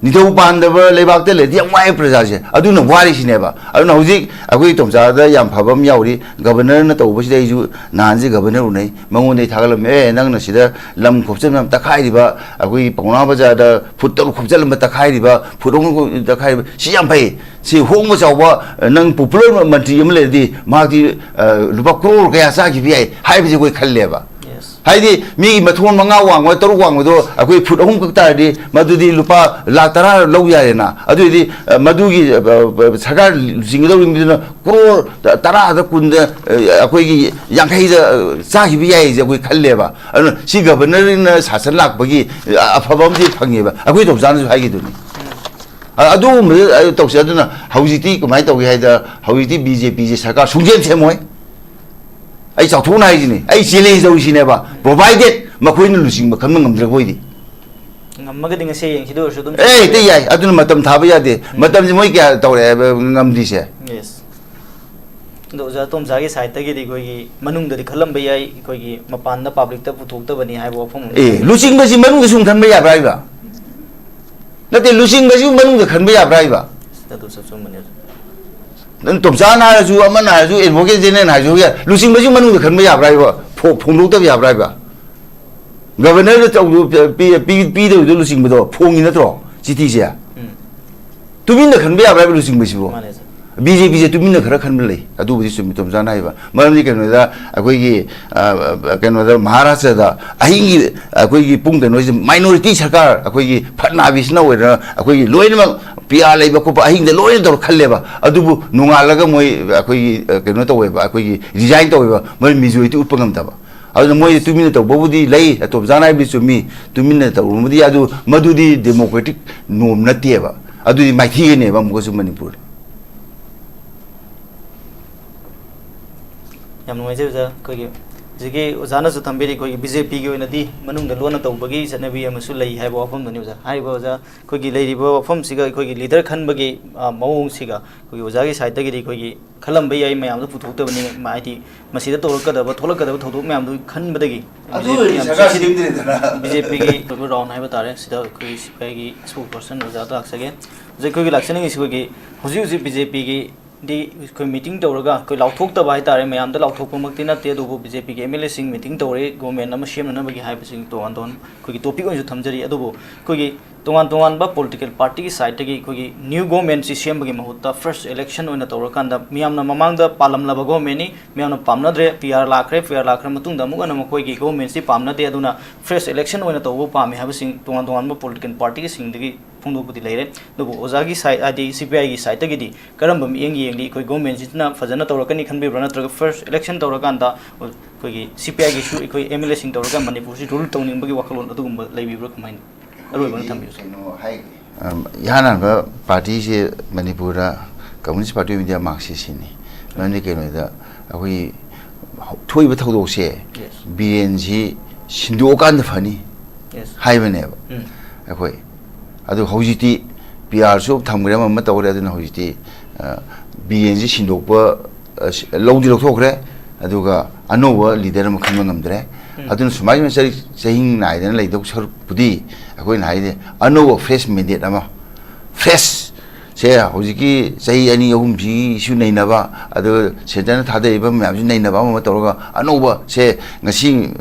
ꯅꯤꯡꯊꯧ ꯄꯥꯟꯗꯕ ꯂꯩꯕꯥꯛꯇ ꯂꯩꯔꯗꯤ ꯌꯥꯝ ꯋꯥꯏ ꯄ꯭ꯔꯖꯥꯁꯦ꯫ ꯑꯗꯨꯅ ꯋꯥꯔꯤꯁꯤꯅꯦꯕ꯫ ꯑꯗꯨꯅ ꯍꯧꯖꯤꯛ ꯑꯩꯈꯣꯏ ꯇꯣꯝꯆꯥꯗ ꯌꯥꯝ ꯐꯕ ꯑꯃ ꯌꯥꯎꯔꯤ꯫ Governorꯅ ꯇꯧꯕꯁꯤꯗ ꯑꯩꯁꯨ ꯅꯍꯥꯟꯁꯦ Governor ꯎꯅꯩ꯫ ꯃꯉꯣꯟꯗ ꯑꯩ ꯊꯥꯒꯠꯂꯝꯃꯦ, "ꯑꯦ, ꯅꯪꯅ ꯁꯤꯗ ꯂꯝ ꯈꯣꯞꯆꯟꯕ ꯌꯥꯝ ꯇꯛꯈꯥꯏꯔꯤꯕ, ꯑꯩꯈꯣꯏꯒꯤ ꯄꯥꯎꯅꯥ ꯕꯖꯥꯔꯗ ꯐꯨꯠ ꯇꯔꯨꯛ ꯈꯣꯞꯆꯜꯂꯝꯕ ꯇꯛꯈꯥꯏꯔꯤꯕ, ꯐꯨꯠ ꯑꯍꯨꯝ ꯇꯛꯈꯥꯏꯔꯤꯕ, ꯁꯤ ꯌꯥꯝ ꯐꯩ꯫ ꯁꯤ ꯍꯣꯡꯕ ꯆꯥꯎꯕ, ꯑ, ꯅꯪ popular ꯃꯟꯇ꯭ꯔꯤ ꯑꯃ ꯂꯩꯔꯗꯤ ꯃꯍꯥꯛꯇꯤ, ꯑ, ꯂꯨꯄꯥ ꯀ꯭ꯔꯣꯔ ꯀꯌꯥ ꯆꯥꯈꯤꯕ ꯌꯥꯏ ꯍꯥꯏꯕꯁꯦ ꯑꯩꯈꯣꯏ ꯈꯜꯂꯦꯕ꯫ Yes. ꯍꯥꯏꯗꯤ ꯃꯤꯒꯤ ꯃꯊꯣꯟ ꯃꯉꯥ ꯋꯥꯡꯕ, ꯇꯔꯨꯛ ꯋꯥꯡꯕꯗꯣ ꯑꯩꯈꯣꯏ ꯐꯨꯠ ꯑꯍꯨꯝ ꯀꯛ ꯇꯥꯔꯗꯤ ꯃꯗꯨꯗꯤ ꯂꯨꯄꯥ ꯂꯥꯈ ꯇꯔꯥ ꯂꯧ ꯌꯥꯔꯦꯅ꯫ ꯑꯗꯨꯑꯣꯏꯗꯤ, ꯑ, ꯃꯗꯨꯒꯤ, ꯑ, ꯑ, ꯁꯔꯀꯥꯔ ꯂꯨꯆꯤꯡꯒꯗꯧꯔꯤꯕ ꯃꯤꯗꯨꯅ ꯀ꯭ꯔꯣꯔ ꯇꯔꯥꯗ, ꯀꯨꯟꯗ, ꯑ, ꯑꯩꯈꯣꯏꯒꯤ ꯌꯥꯡꯈꯩꯗ, ꯑ, ꯆꯥꯈꯤꯕ ꯌꯥꯏꯁꯦ ꯑꯩꯈꯣꯏ ꯈꯜꯂꯦꯕ꯫ ꯑꯗꯨꯅ ꯁꯤ Governorꯅ ꯁꯥꯁꯟ ꯂꯥꯛꯄꯒꯤ, ꯑ, ꯑꯐꯕ ꯑꯃꯗꯤ ꯐꯪꯉꯦꯕ꯫ ꯑꯩꯈꯣꯏ ꯇꯣꯝꯆꯥꯅꯁꯨ ꯍꯥꯏꯈꯤꯗꯨꯅꯤ꯫ ꯑ-, ꯑꯗꯨꯒꯨꯝꯕꯗ, ꯑ, ꯇꯧꯁꯦ꯫ ꯑꯗꯨꯅ ꯍꯧꯖꯤꯛꯇꯤ ꯀꯃꯥꯏꯅ ꯇꯧꯒꯦ ꯍꯥꯏꯗ, ꯍꯧꯖꯤꯛꯇꯤ ꯕꯤ ꯖꯦ ꯄꯤꯁꯦ ꯁꯔꯀꯥꯔ ꯁꯨꯡꯁꯦꯝ ꯁꯦꯝꯃꯣꯏ꯫ ꯑꯩ ꯆꯥꯎꯊꯣꯛꯅ ꯍꯥꯏꯁꯤꯅꯦ, ꯑꯩ challenge ꯇꯧꯔꯤꯁꯤꯅꯦꯕ, provided ꯃꯈꯣꯏꯅ ꯂꯨꯆꯤꯡꯕ ꯈꯟꯕ ꯉꯝꯗ꯭ꯔꯒ ꯑꯣꯏꯗꯤ꯫ ꯉꯝꯃꯒꯗꯤ ꯉꯁꯤ ꯍꯌꯦꯡꯁꯤꯗ ꯑꯣꯏꯔꯁꯨ ꯑꯗꯨꯝ ꯑꯦ, ꯍꯦꯛꯇ ꯌꯥꯏ꯫ ꯑꯗꯨꯅ ꯃꯇꯝ ꯊꯥꯕ ꯌꯥꯗꯦ꯫ ꯎꯝ꯫ ꯃꯇꯝꯁꯦ ꯃꯣꯏ ꯀꯌꯥ ꯇꯧꯔꯛꯑꯦꯕ ꯉꯝꯗ꯭ꯔꯤꯁꯦ? Yes. ꯑꯗꯣ ꯑꯣꯖꯥ ꯇꯣꯝꯆꯥꯒꯤ side ꯇꯒꯤꯗꯤ ꯑꯩꯈꯣꯏꯒꯤ ꯃꯅꯨꯡꯗꯗꯤ ꯈꯜꯂꯝꯕ ꯌꯥꯏ, ꯑꯩꯈꯣꯏꯒꯤ ꯃꯄꯥꯟꯗ public ꯇ ꯄꯨꯊꯣꯛꯇꯕꯅꯤ ꯍꯥꯏꯕ ꯋꯥꯐꯝ ꯑꯃ ꯑꯦ, ꯂꯩ꯫ ꯂꯨꯆꯤꯡꯕꯁꯤ ꯃꯅꯨꯡꯗ ꯁꯨꯝ ꯈꯟꯕ ꯌꯥꯕ꯭ꯔꯥ ꯍꯥꯏꯕ? ꯅꯠꯇꯦ, ꯂꯨꯆꯤꯡꯕꯁꯤ ꯃꯅꯨꯡꯗ ꯈꯟꯕ ꯌꯥꯕ꯭ꯔꯥ ꯍꯥꯏꯕ? ꯑꯗꯨꯁꯨ ꯑꯆꯨꯝꯕꯅꯤ, ꯑꯣꯖꯥ꯫ ꯅꯪ ꯇꯣꯝꯆꯥꯅ ꯍꯥꯏꯔꯁꯨ, ꯑꯃꯅ ꯍꯥꯏꯔꯁꯨ, Advocate General ꯅ ꯍꯥꯏꯔꯁꯨ, ꯂꯨꯆꯤꯡꯕꯁꯤ ꯃꯅꯨꯡꯗ ꯈꯟꯕ ꯌꯥꯕ꯭ꯔꯥ ꯍꯥꯏꯕ? ꯐꯣ-, ꯐꯣꯡꯗꯣꯛꯇꯕ ꯌꯥꯕ꯭ꯔꯥ ꯍꯥꯏꯕ? Governor ꯗ ꯇꯧ-, ꯄꯤ-, ꯄꯤ-, ꯄꯤꯗꯧꯔꯤꯗꯣ ꯂꯨꯆꯤꯡꯕꯗꯣ ꯐꯣꯡꯉꯤ ꯅꯠꯇ꯭ꯔꯣ, ꯆꯤꯊꯤꯁꯦ? ꯎꯝ꯫ ꯇꯨꯃꯤꯟꯅ ꯈꯟꯕ ꯌꯥꯕ꯭ꯔꯥ ꯍꯥꯏꯕ ꯂꯨꯆꯤꯡꯕꯁꯤꯕꯨ? ꯃꯥꯅꯦ, ꯁꯥꯔ꯫ ꯕꯤ ꯖꯦ ꯄꯤꯁꯦ ꯇꯨꯃꯤꯟꯅ ꯈꯔ ꯈꯟꯕ ꯂꯩ, ꯑꯗꯨꯕꯨꯗꯤ ꯆꯨꯝꯃꯤ, ꯇꯣꯝꯆꯥꯅ ꯍꯥꯏꯕ꯫ ꯃꯔꯝꯗꯤ ꯀꯩꯅꯣꯗ ꯑꯩꯈꯣꯏꯒꯤ, ꯑ, ꯀꯩꯅꯣꯗ ꯃꯍꯥꯔꯥꯁꯇ꯭ꯔꯗ ꯑꯍꯤꯡꯒꯤ ꯑꯩꯈꯣꯏꯒꯤ ꯄꯨꯡ ꯀꯩꯅꯣꯁꯦ minority ꯁꯔꯀꯥꯔ, ꯑꯩꯈꯣꯏꯒꯤ ꯐꯠꯅꯥꯕꯤꯁꯅ ꯑꯣꯏꯔ ꯑꯩꯈꯣꯏꯒꯤ ꯂꯣꯏꯅꯃꯛ ꯄꯤ ꯑꯥꯔ ꯂꯩꯕ ꯈꯣꯠꯄ ꯑꯍꯤꯡꯗ ꯂꯣꯏꯅ ꯇꯧꯔ ꯈꯜꯂꯦꯕ꯫ ꯑꯗꯨꯕꯨ ꯅꯣꯡꯉꯥꯜꯂꯒ ꯃꯣꯏ ꯑꯩꯈꯣꯏꯒꯤ, ꯑ, ꯀꯩꯅꯣ ꯇꯧꯋꯦꯕ, ꯑꯩꯈꯣꯏꯒꯤ resign ꯇꯧꯋꯦꯕ, ꯃꯣꯏ majority ꯎꯠꯄ ꯉꯝꯗꯕ꯫ ꯑꯗꯨꯅ ꯃꯣꯏ ꯇꯨꯃꯤꯟꯅ ꯇꯧꯕꯕꯨꯗꯤ ꯂꯩ, ꯇꯣꯝꯆꯥꯅ ꯍꯥꯏꯕꯗꯤ ꯆꯨꯝꯃꯤ, ꯇꯨꯃꯤꯟꯅ ꯇꯧꯔꯨꯕꯗꯤ, ꯑꯗꯨ ꯃꯗꯨꯗꯤ democratic norm ꯅꯠꯇꯦꯕ, ꯑꯗꯨꯗꯤ ꯃꯥꯏꯊꯤꯒꯅꯦꯕ ꯑꯃꯨꯛꯀꯁꯨ ꯃꯅꯤꯄꯨꯔꯗ꯫ ꯌꯥꯝ ꯅꯨꯡꯉꯥꯏꯖꯩ ꯑꯣꯖꯥ꯫ ꯑꯩꯈꯣꯏꯒꯤ ꯍꯧꯖꯤꯛꯀꯤ ꯑꯣꯖꯥꯅꯁꯨ ꯊꯝꯕꯤꯔꯤ, ꯑꯩꯈꯣꯏꯒꯤ ꯕꯤ ꯖꯦ ꯄꯤꯒꯤ ꯑꯣꯏꯅꯗꯤ ꯃꯅꯨꯡꯗ ꯂꯣꯟꯅ ꯇꯧꯕꯒꯤ ꯆꯠꯅꯕꯤ ꯑꯃꯁꯨ ꯂꯩ ꯍꯥꯏꯕ ꯋꯥꯐꯝꯗꯨꯅꯤ ꯑꯣꯖꯥ꯫ ꯍꯥꯏꯔꯤꯕ ꯑꯣꯖꯥ, ꯑꯩꯈꯣꯏꯒꯤ ꯂꯩꯔꯤꯕ ꯋꯥꯐꯝꯁꯤꯒ ꯑꯩꯈꯣꯏꯒꯤ leader ꯈꯟꯕꯒꯤ, ꯑ, ꯃꯑꯣꯡꯁꯤꯒ ꯑꯩꯈꯣꯏꯒꯤ ꯑꯣꯖꯥꯒꯤ sideꯇꯒꯤꯗꯤ ꯑꯩꯈꯣꯏꯒꯤ ꯈꯜꯂꯝꯕ ꯌꯥꯏ, ꯃꯌꯥꯝꯗ ꯄꯨꯊꯣꯛꯇꯕꯅꯤ, ꯃ-, ꯍꯥꯏꯗꯤ ꯃꯁꯤꯗ ꯇꯧꯔꯛꯀꯗꯕ, ꯊꯣꯛꯂꯛꯀꯗꯕ ꯊꯧꯗꯣꯛ ꯃꯌꯥꯝꯗꯨ ꯈꯟꯕꯗꯒꯤ ꯑꯗꯨ ꯌꯥꯝ ꯑꯣꯏꯔꯗꯤ ꯁꯔꯀꯥꯔ ꯁꯦꯝꯗ꯭ꯔꯦꯗꯅ꯫ ꯕꯤ ꯖꯦ ꯄꯤꯒꯤ ꯑꯣꯏꯕ round ꯍꯥꯏꯕ ꯇꯥꯔꯦ꯫ ꯁꯤꯗ ꯑꯩꯈꯣꯏꯒꯤ ꯁꯤꯐꯥꯏꯒꯤ spokesperson ꯑꯣꯖꯥꯗ ꯂꯥꯛꯆꯒꯦ꯫ ꯍꯧꯖꯤꯛ ꯑꯩꯈꯣꯏꯒꯤ ꯂꯥꯛꯆꯅꯤꯡꯉꯤꯁꯤ ꯑꯩꯈꯣꯏꯒꯤ ꯍꯧꯖꯤꯛ ꯍꯧꯖꯤꯛ ꯕꯤ ꯖꯦ ꯄꯤꯒꯤꯗꯤ ꯑꯩꯈꯣꯏ meeting ꯇꯧꯔꯒ ꯑꯩꯈꯣꯏ ꯂꯥꯎꯊꯣꯛꯇꯕ ꯍꯥꯏ ꯇꯥꯔꯦ, ꯃꯌꯥꯝꯗ ꯂꯥꯎꯊꯣꯛꯄꯃꯛꯇꯤ ꯅꯠꯇꯦ, ꯑꯗꯨꯕꯨ ꯕꯤ ꯖꯦ ꯄꯤꯒꯤ ꯑꯦꯝ ꯑꯦꯜ ꯑꯦꯁꯤꯡ meeting ꯇꯧꯔꯦ government ꯑꯃ ꯁꯦꯝꯅꯅꯕꯒꯤ ꯍꯥꯏꯕꯁꯤꯡ ꯇꯣꯉꯥꯟ ꯇꯣꯉꯥꯟ ꯑꯩꯈꯣꯏꯒꯤ topic ꯑꯣꯏꯅꯁꯨ ꯊꯝꯖꯔꯤ꯫ ꯑꯗꯨꯕꯨ ꯑꯩꯈꯣꯏꯒꯤ ꯇꯣꯉꯥꯟ ꯇꯣꯉꯥꯟꯕ political partyꯒꯤ sideꯇꯒꯤ ꯑꯩꯈꯣꯏꯒꯤ new governmentꯁꯤ ꯁꯦꯝꯕꯒꯤ ꯃꯍꯨꯠꯇ fresh election ꯑꯣꯏꯅ ꯇꯧꯔꯀꯥꯟꯗ ꯃꯤꯌꯥꯝꯅ ꯃꯃꯥꯡꯗ ꯄꯥꯜꯂꯝꯂꯕ governmentꯅꯤ, ꯃꯤꯌꯥꯝꯅ ꯄꯥꯝꯅꯗ꯭ꯔꯦ, ꯄꯤ ꯑꯥꯔ ꯂꯥꯛꯈ꯭ꯔꯦ, ꯄꯤ ꯑꯥꯔ ꯂꯥꯛꯈ꯭ꯔ ꯃꯇꯨꯡꯗ ꯑꯃꯨꯛ ꯍꯟꯅ ꯃꯈꯣꯏꯒꯤ governmentꯁꯤ ꯄꯥꯝꯅꯗꯦ, ꯑꯗꯨꯅ fresh election ꯑꯣꯏꯅ ꯇꯧꯕ ꯄꯥꯝꯃꯤ ꯍꯥꯏꯕꯁꯤꯡ ꯇꯣꯉꯥꯟ ꯇꯣꯉꯥꯟꯕ political partyꯁꯤꯡꯗꯒꯤ ꯐꯣꯡꯗꯣꯛꯄꯗꯤ ꯂꯩꯔꯦ꯫ ꯑꯗꯨꯕꯨ ꯑꯣꯖꯥꯒꯤ side, ꯍꯥꯏꯗꯤ ꯁꯤ ꯄꯤ ꯑꯥꯏꯒꯤ sideꯇꯒꯤꯗꯤ ꯀꯔꯝꯕ ꯃꯤꯠꯌꯦꯡ ꯌꯦꯡꯂꯤ? ꯑꯩꯈꯣꯏ governmentꯁꯤꯅ ꯐꯖꯅ ꯇꯧꯔꯛꯀꯅꯤ ꯈꯟꯕꯤꯕ꯭ꯔꯥ, ꯅꯠꯇ꯭ꯔꯒ fresh election ꯇꯧꯔꯀꯥꯟꯗ ꯑꯩꯈꯣꯏꯒꯤ ꯁꯤ ꯄꯤ ꯑꯥꯏꯒꯤꯁꯨ ꯑꯩꯈꯣꯏ ꯑꯦꯝ ꯑꯦꯜ ꯑꯦꯁꯤꯡ ꯇꯧꯔꯒ ꯃꯅꯤꯄꯨꯔꯁꯤ rule ꯇꯧꯅꯤꯡꯕꯒꯤ ꯋꯥꯈꯜꯂꯣꯟ ꯑꯗꯨꯒꯨꯝꯕ ꯂꯩꯕꯤꯕ꯭ꯔꯥ, ꯀꯃꯥꯏꯅ? ꯑꯔꯣꯏꯕ ꯑꯃ ꯊꯝꯕꯤꯌꯨ꯫ ꯀꯩꯅꯣ ꯍꯥꯏꯒꯦ꯫ ꯑꯝ, ꯏꯍꯥꯟ ꯍꯥꯟꯕ partyꯁꯦ ꯃꯅꯤꯄꯨꯔꯗ Communist Party of India, Marxistꯅꯤ꯫ ꯃꯔꯝꯗꯤ ꯀꯩꯅꯣꯗ ꯑꯩꯈꯣꯏꯒꯤ ꯊꯣꯛꯏꯕ ꯊꯧꯗꯣꯛꯁꯦ, Yes. ꯕꯤꯔꯦꯟꯁꯤ ꯁꯤꯟꯗꯣꯛꯑꯀꯥꯟꯗ ꯐꯅꯤ Yes. ꯍꯥꯏꯕꯅꯦꯕ ꯎꯝ꯫ ꯑꯩꯈꯣꯏ꯫ ꯑꯗꯨ ꯍꯧꯖꯤꯛꯇꯤ ꯄꯤ ꯑꯥꯔꯁꯨ ꯊꯝꯈ꯭ꯔꯦ, ꯑꯃ ꯑꯃ ꯇꯧꯔꯦ, ꯑꯗꯨꯅ ꯍꯧꯖꯤꯛꯇꯤ, ꯑ, ꯕꯤꯔꯦꯟꯁꯤ ꯁꯤꯟꯗꯣꯛꯄ, ꯑ, ꯁꯤ-, ꯂꯧꯗꯤ ꯂꯧꯊꯣꯛꯈ꯭ꯔꯦ, ꯑꯗꯨꯒ ꯑꯅꯧꯕ leader ꯑꯃ ꯈꯟꯕ ꯉꯝꯗ꯭ꯔꯦ꯫ ꯎꯝ꯫ ꯑꯗꯨꯅ ꯁꯨꯃꯥꯏꯅ ꯆꯍꯤ, ꯆꯍꯤ ꯅꯥꯏꯗꯅ ꯂꯩꯗꯧ ꯁꯔꯨꯛꯄꯨꯗꯤ ꯑꯩꯈꯣꯏꯅ ꯍꯥꯏꯗꯤ ꯑꯅꯧꯕ fresh mandate ꯑꯃ, fresh ꯁꯦ ꯍꯧꯖꯤꯛꯀꯤ ꯆꯍꯤ ꯑꯅꯤ ꯑꯍꯨꯝꯁꯤꯒꯤꯁꯨ ꯅꯩꯅꯕ, ꯑꯗꯨꯒ centreꯅ ꯊꯥꯗꯔꯤꯕ ꯃꯌꯥꯝꯁꯤ ꯅꯩꯅꯕ ꯑꯃ ꯑꯃ ꯇꯧꯔꯒ ꯑꯅꯧꯕ ꯁꯦ ꯉꯁꯤ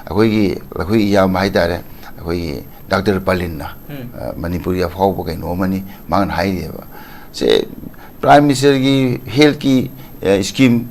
ꯑꯩꯈꯣꯏꯒꯤ, ꯑꯩꯈꯣꯏ ꯏꯌꯥꯝꯕ ꯍꯥꯏꯇꯥꯔꯦ, ꯑꯩꯈꯣꯏꯒꯤ ꯗꯥꯛꯇꯔ ꯄꯥꯂꯤꯟꯅ, ꯎꯝ꯫ ꯑ, ꯃꯅꯤꯄꯨꯔꯒꯤ ꯑꯐꯥꯎꯕ ꯀꯩꯅꯣ ꯑꯃꯅꯤ, ꯃꯥꯅ ꯍꯥꯏꯔꯤꯑꯕ ꯁꯦ ꯄ꯭ꯔꯥꯏꯝ ꯃꯤꯅꯤꯁꯇꯔꯒꯤ ꯍꯦꯜꯠꯀꯤ ꯁ꯭ꯀꯤꯝ,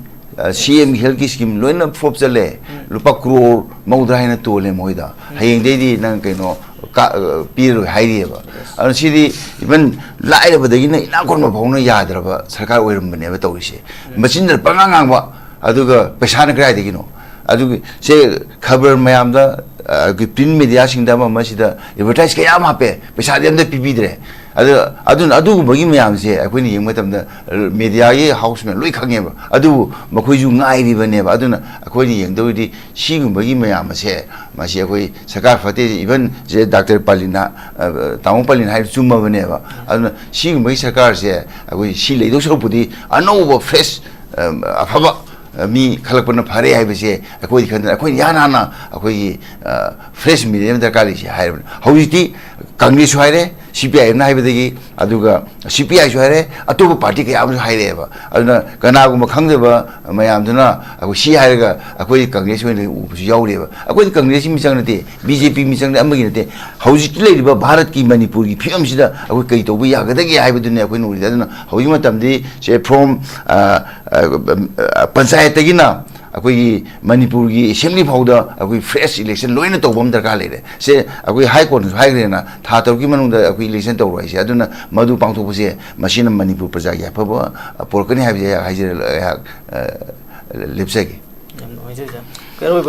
ꯁꯤ ꯑꯦꯝꯒꯤ ꯍꯦꯜꯠꯀꯤ ꯁ꯭ꯀꯤꯝ ꯂꯣꯏꯅ ꯐ꯭ꯂꯣꯞ ꯆꯠꯂꯦ꯫ ꯂꯨꯄꯥ ꯀ꯭ꯔꯣꯔ ꯃꯧꯗ꯭ꯔꯥ ꯍꯦꯟꯅ ꯇꯣꯜꯂꯦ ꯃꯣꯏꯗ꯫ ꯍꯌꯦꯡꯗꯩꯗꯤ ꯅꯪ ꯀꯩꯅꯣ ꯀꯥ- ꯄꯤꯔꯔꯣꯏ ꯍꯥꯏꯔꯤꯑꯕ꯫ ꯑꯗꯨꯅ ꯁꯤꯗꯤ ꯏꯚꯟ ꯂꯥꯏꯔꯕꯗꯒꯤꯅ ꯏꯅꯥꯛ ꯈꯨꯟꯕ ꯐꯥꯎꯅ ꯌꯥꯗ꯭ꯔꯕ ꯁꯔꯀꯥꯔ ꯑꯣꯏꯔꯝꯕꯅꯦꯕ ꯇꯧꯔꯤꯁꯦ꯫ ꯃꯆꯤꯟꯗ ꯄꯉꯥꯡ ꯉꯥꯡꯕ, ꯑꯗꯨꯒ ꯄꯩꯁꯥꯅ ꯀꯗꯥꯏꯗꯒꯤꯅꯣ? ꯑꯗꯨꯒꯤ ꯁꯦ ꯈꯕꯔ ꯃꯌꯥꯝꯗ, ꯑ, ꯑꯩꯈꯣꯏ ꯄ꯭ꯔꯤꯟ ꯃꯦꯗꯤꯌꯥꯁꯤꯡꯗ ꯑꯃ ꯑꯃꯁꯤꯗ ꯑꯦꯗꯚꯔꯇꯥꯏꯁ ꯀꯌꯥ ꯑꯃ ꯍꯥꯞꯄꯦ, ꯄꯩꯁꯥꯗꯤ ꯑꯝꯇ ꯄꯤꯕꯤꯗ꯭ꯔꯦ꯫ ꯑꯗꯨ, ꯑꯗꯨꯅ ꯑꯗꯨꯒꯨꯝꯕꯒꯤ ꯃꯌꯥꯝꯁꯦ ꯑꯩꯈꯣꯏꯅ ꯌꯦꯡꯕ ꯃꯇꯝꯗ, ꯑ, ꯃꯦꯗꯤꯌꯥꯒꯤ ꯍꯥꯎꯁ ꯃꯌꯥꯝ ꯂꯣꯏ ꯈꯪꯉꯦꯕ꯫ ꯑꯗꯨꯕꯨ ꯃꯈꯣꯏꯁꯨ ꯉꯥꯏꯔꯤꯕꯅꯦꯕ꯫ ꯑꯗꯨꯅ ꯑꯩꯈꯣꯏꯅ ꯌꯦꯡꯗꯧꯔꯤꯗꯤ ꯁꯤꯒꯨꯝꯕꯒꯤ ꯃꯌꯥꯝ ꯑꯁꯦ, ꯃꯁꯤ ꯑꯩꯈꯣꯏ ꯁꯔꯀꯥꯔ ꯐꯠꯇꯦ, ꯏꯚꯟ ꯁꯦ ꯗꯥꯛꯇꯔ ꯄꯥꯂꯤꯅ, ꯑ, ꯇꯥꯃꯣ ꯄꯥꯂꯤꯅ ꯍꯥꯏꯕ ꯆꯨꯝꯃꯕꯅꯦꯕ꯫ ꯑꯗꯨꯅ ꯁꯤꯒꯨꯝꯕꯒꯤ ꯁꯔꯀꯥꯔꯁꯦ ꯑꯩꯈꯣꯏ ꯁꯤ ꯂꯩꯗꯧ ꯁꯔꯨꯛꯄꯨꯗꯤ ꯑꯅꯧꯕ ꯐ꯭ꯔꯦꯁ, ꯑ, ꯑꯐꯕ, ꯑ, ꯃꯤ ꯈꯜꯂꯛꯄꯅ ꯐꯔꯦ ꯍꯥꯏꯕꯁꯦ ꯑꯩꯈꯣꯏꯗꯤ ꯈꯟꯗꯅ ꯑꯩꯈꯣꯏꯅ ꯏꯍꯥꯟ ꯍꯥꯟꯅ ꯑꯩꯈꯣꯏꯒꯤ, ꯑ, ꯐ꯭ꯔꯦꯁ ꯃꯤꯗꯤꯌꯥ ꯑꯃ ꯗꯔꯀꯥꯔ ꯂꯩꯁꯦ ꯍꯥꯏꯔꯕꯅꯤ꯫ ꯍꯧꯖꯤꯛꯇꯤ ꯀꯪꯒ꯭ꯔꯦꯁꯁꯨ ꯍꯥꯏꯔꯦ, ꯁꯤ ꯄꯤ ꯑꯥꯏ ꯑꯦꯝꯅ ꯍꯥꯏꯕꯗꯒꯤ, ꯑꯗꯨꯒ ꯁꯤ ꯄꯤ ꯑꯥꯏꯁꯨ ꯍꯥꯏꯔꯦ, ꯑꯇꯣꯞꯄ ꯄꯥꯔꯇꯤ ꯀꯌꯥ ꯑꯃꯁꯨ ꯍꯥꯏꯔꯛꯑꯦꯕ꯫ ꯑꯗꯨꯅ ꯀꯅꯥꯒꯨꯝꯕ ꯈꯪꯗꯕ ꯃꯌꯥꯝꯗꯨꯅ ꯑꯩꯈꯣꯏ ꯁꯤ ꯍꯥꯏꯔꯒ ꯑꯩꯈꯣꯏ ꯀꯪꯒ꯭ꯔꯦꯁ ꯑꯣꯏꯅ ꯎꯕꯁꯨ ꯌꯥꯎꯔꯤꯑꯕ꯫ ꯑꯩꯈꯣꯏꯗꯤ ꯀꯪꯒ꯭ꯔꯦꯁꯀꯤ ꯃꯤꯆꯪ ꯅꯠꯇꯦ, ꯕꯤ ꯖꯦ ꯄꯤ ꯃꯤꯆꯪꯅꯦ, ꯑꯃꯒꯤ ꯅꯠꯇꯦ꯫ ꯍꯧꯖꯤꯛ ꯂꯩꯔꯤꯕ ꯚꯥꯔꯠꯀꯤ ꯃꯅꯤꯄꯨꯔꯒꯤ ꯐꯤꯕꯝꯁꯤꯗ ꯑꯩꯈꯣꯏ ꯀꯔꯤ ꯇꯧꯕ ꯌꯥꯒꯗꯒꯦ ꯍꯥꯏꯕꯗꯨꯅꯤ ꯑꯩꯈꯣꯏꯅ ꯎꯔꯤꯁꯦ꯫ ꯑꯗꯨꯅ ꯍꯧꯖꯤꯛ ꯃꯇꯝꯗꯤ ꯁꯦ ꯐ꯭ꯔꯣꯝ, ꯑ, ꯑ, ꯄꯟꯆꯥꯌꯠꯇꯒꯤꯅ ꯑꯩꯈꯣꯏꯒꯤ ꯃꯅꯤꯄꯨꯔꯒꯤ ꯑꯦꯁꯦꯝꯕ꯭ꯂꯤ ꯐꯥꯎꯗ ꯑꯩꯈꯣꯏ ꯐ꯭ꯔꯦꯁ ꯏꯂꯦꯛꯁꯟ ꯂꯣꯏꯅ ꯇꯧꯕ ꯑꯃ ꯗꯔꯀꯥꯔ ꯂꯩꯔꯦ꯫ ꯁꯦ ꯑꯩꯈꯣꯏ ꯍꯥꯏ ꯀꯣꯔꯠꯅꯁꯨ ꯍꯥꯏꯈ꯭ꯔꯦꯅ, ꯊꯥ ꯇꯔꯨꯛꯀꯤ ꯃꯅꯨꯡꯗ ꯑꯩꯈꯣꯏ ꯏꯂꯦꯛꯁꯟ ꯇꯧꯔꯣꯏ ꯍꯥꯏꯁꯦ꯫ ꯑꯗꯨꯅ ꯃꯗꯨ ꯄꯥꯡꯊꯣꯛꯄꯁꯦ ꯃꯁꯤꯅ ꯃꯅꯤꯄꯨꯔ ꯄ꯭ꯔꯖꯥꯒꯤ ꯑꯐꯕ ꯄꯨꯔꯛꯀꯅꯤ ꯍꯥꯏꯕꯁꯦ ꯑꯩꯍꯥꯛ ꯍꯥꯏꯖꯔ-, ꯑꯩꯍꯥꯛ, ꯑ, ꯂꯦꯞꯆꯒꯦ꯫ ꯌꯥꯝ ꯅꯨꯡꯉꯥꯏꯖꯩ, ꯑꯣꯖꯥ꯫ ꯑꯔꯣꯏꯕ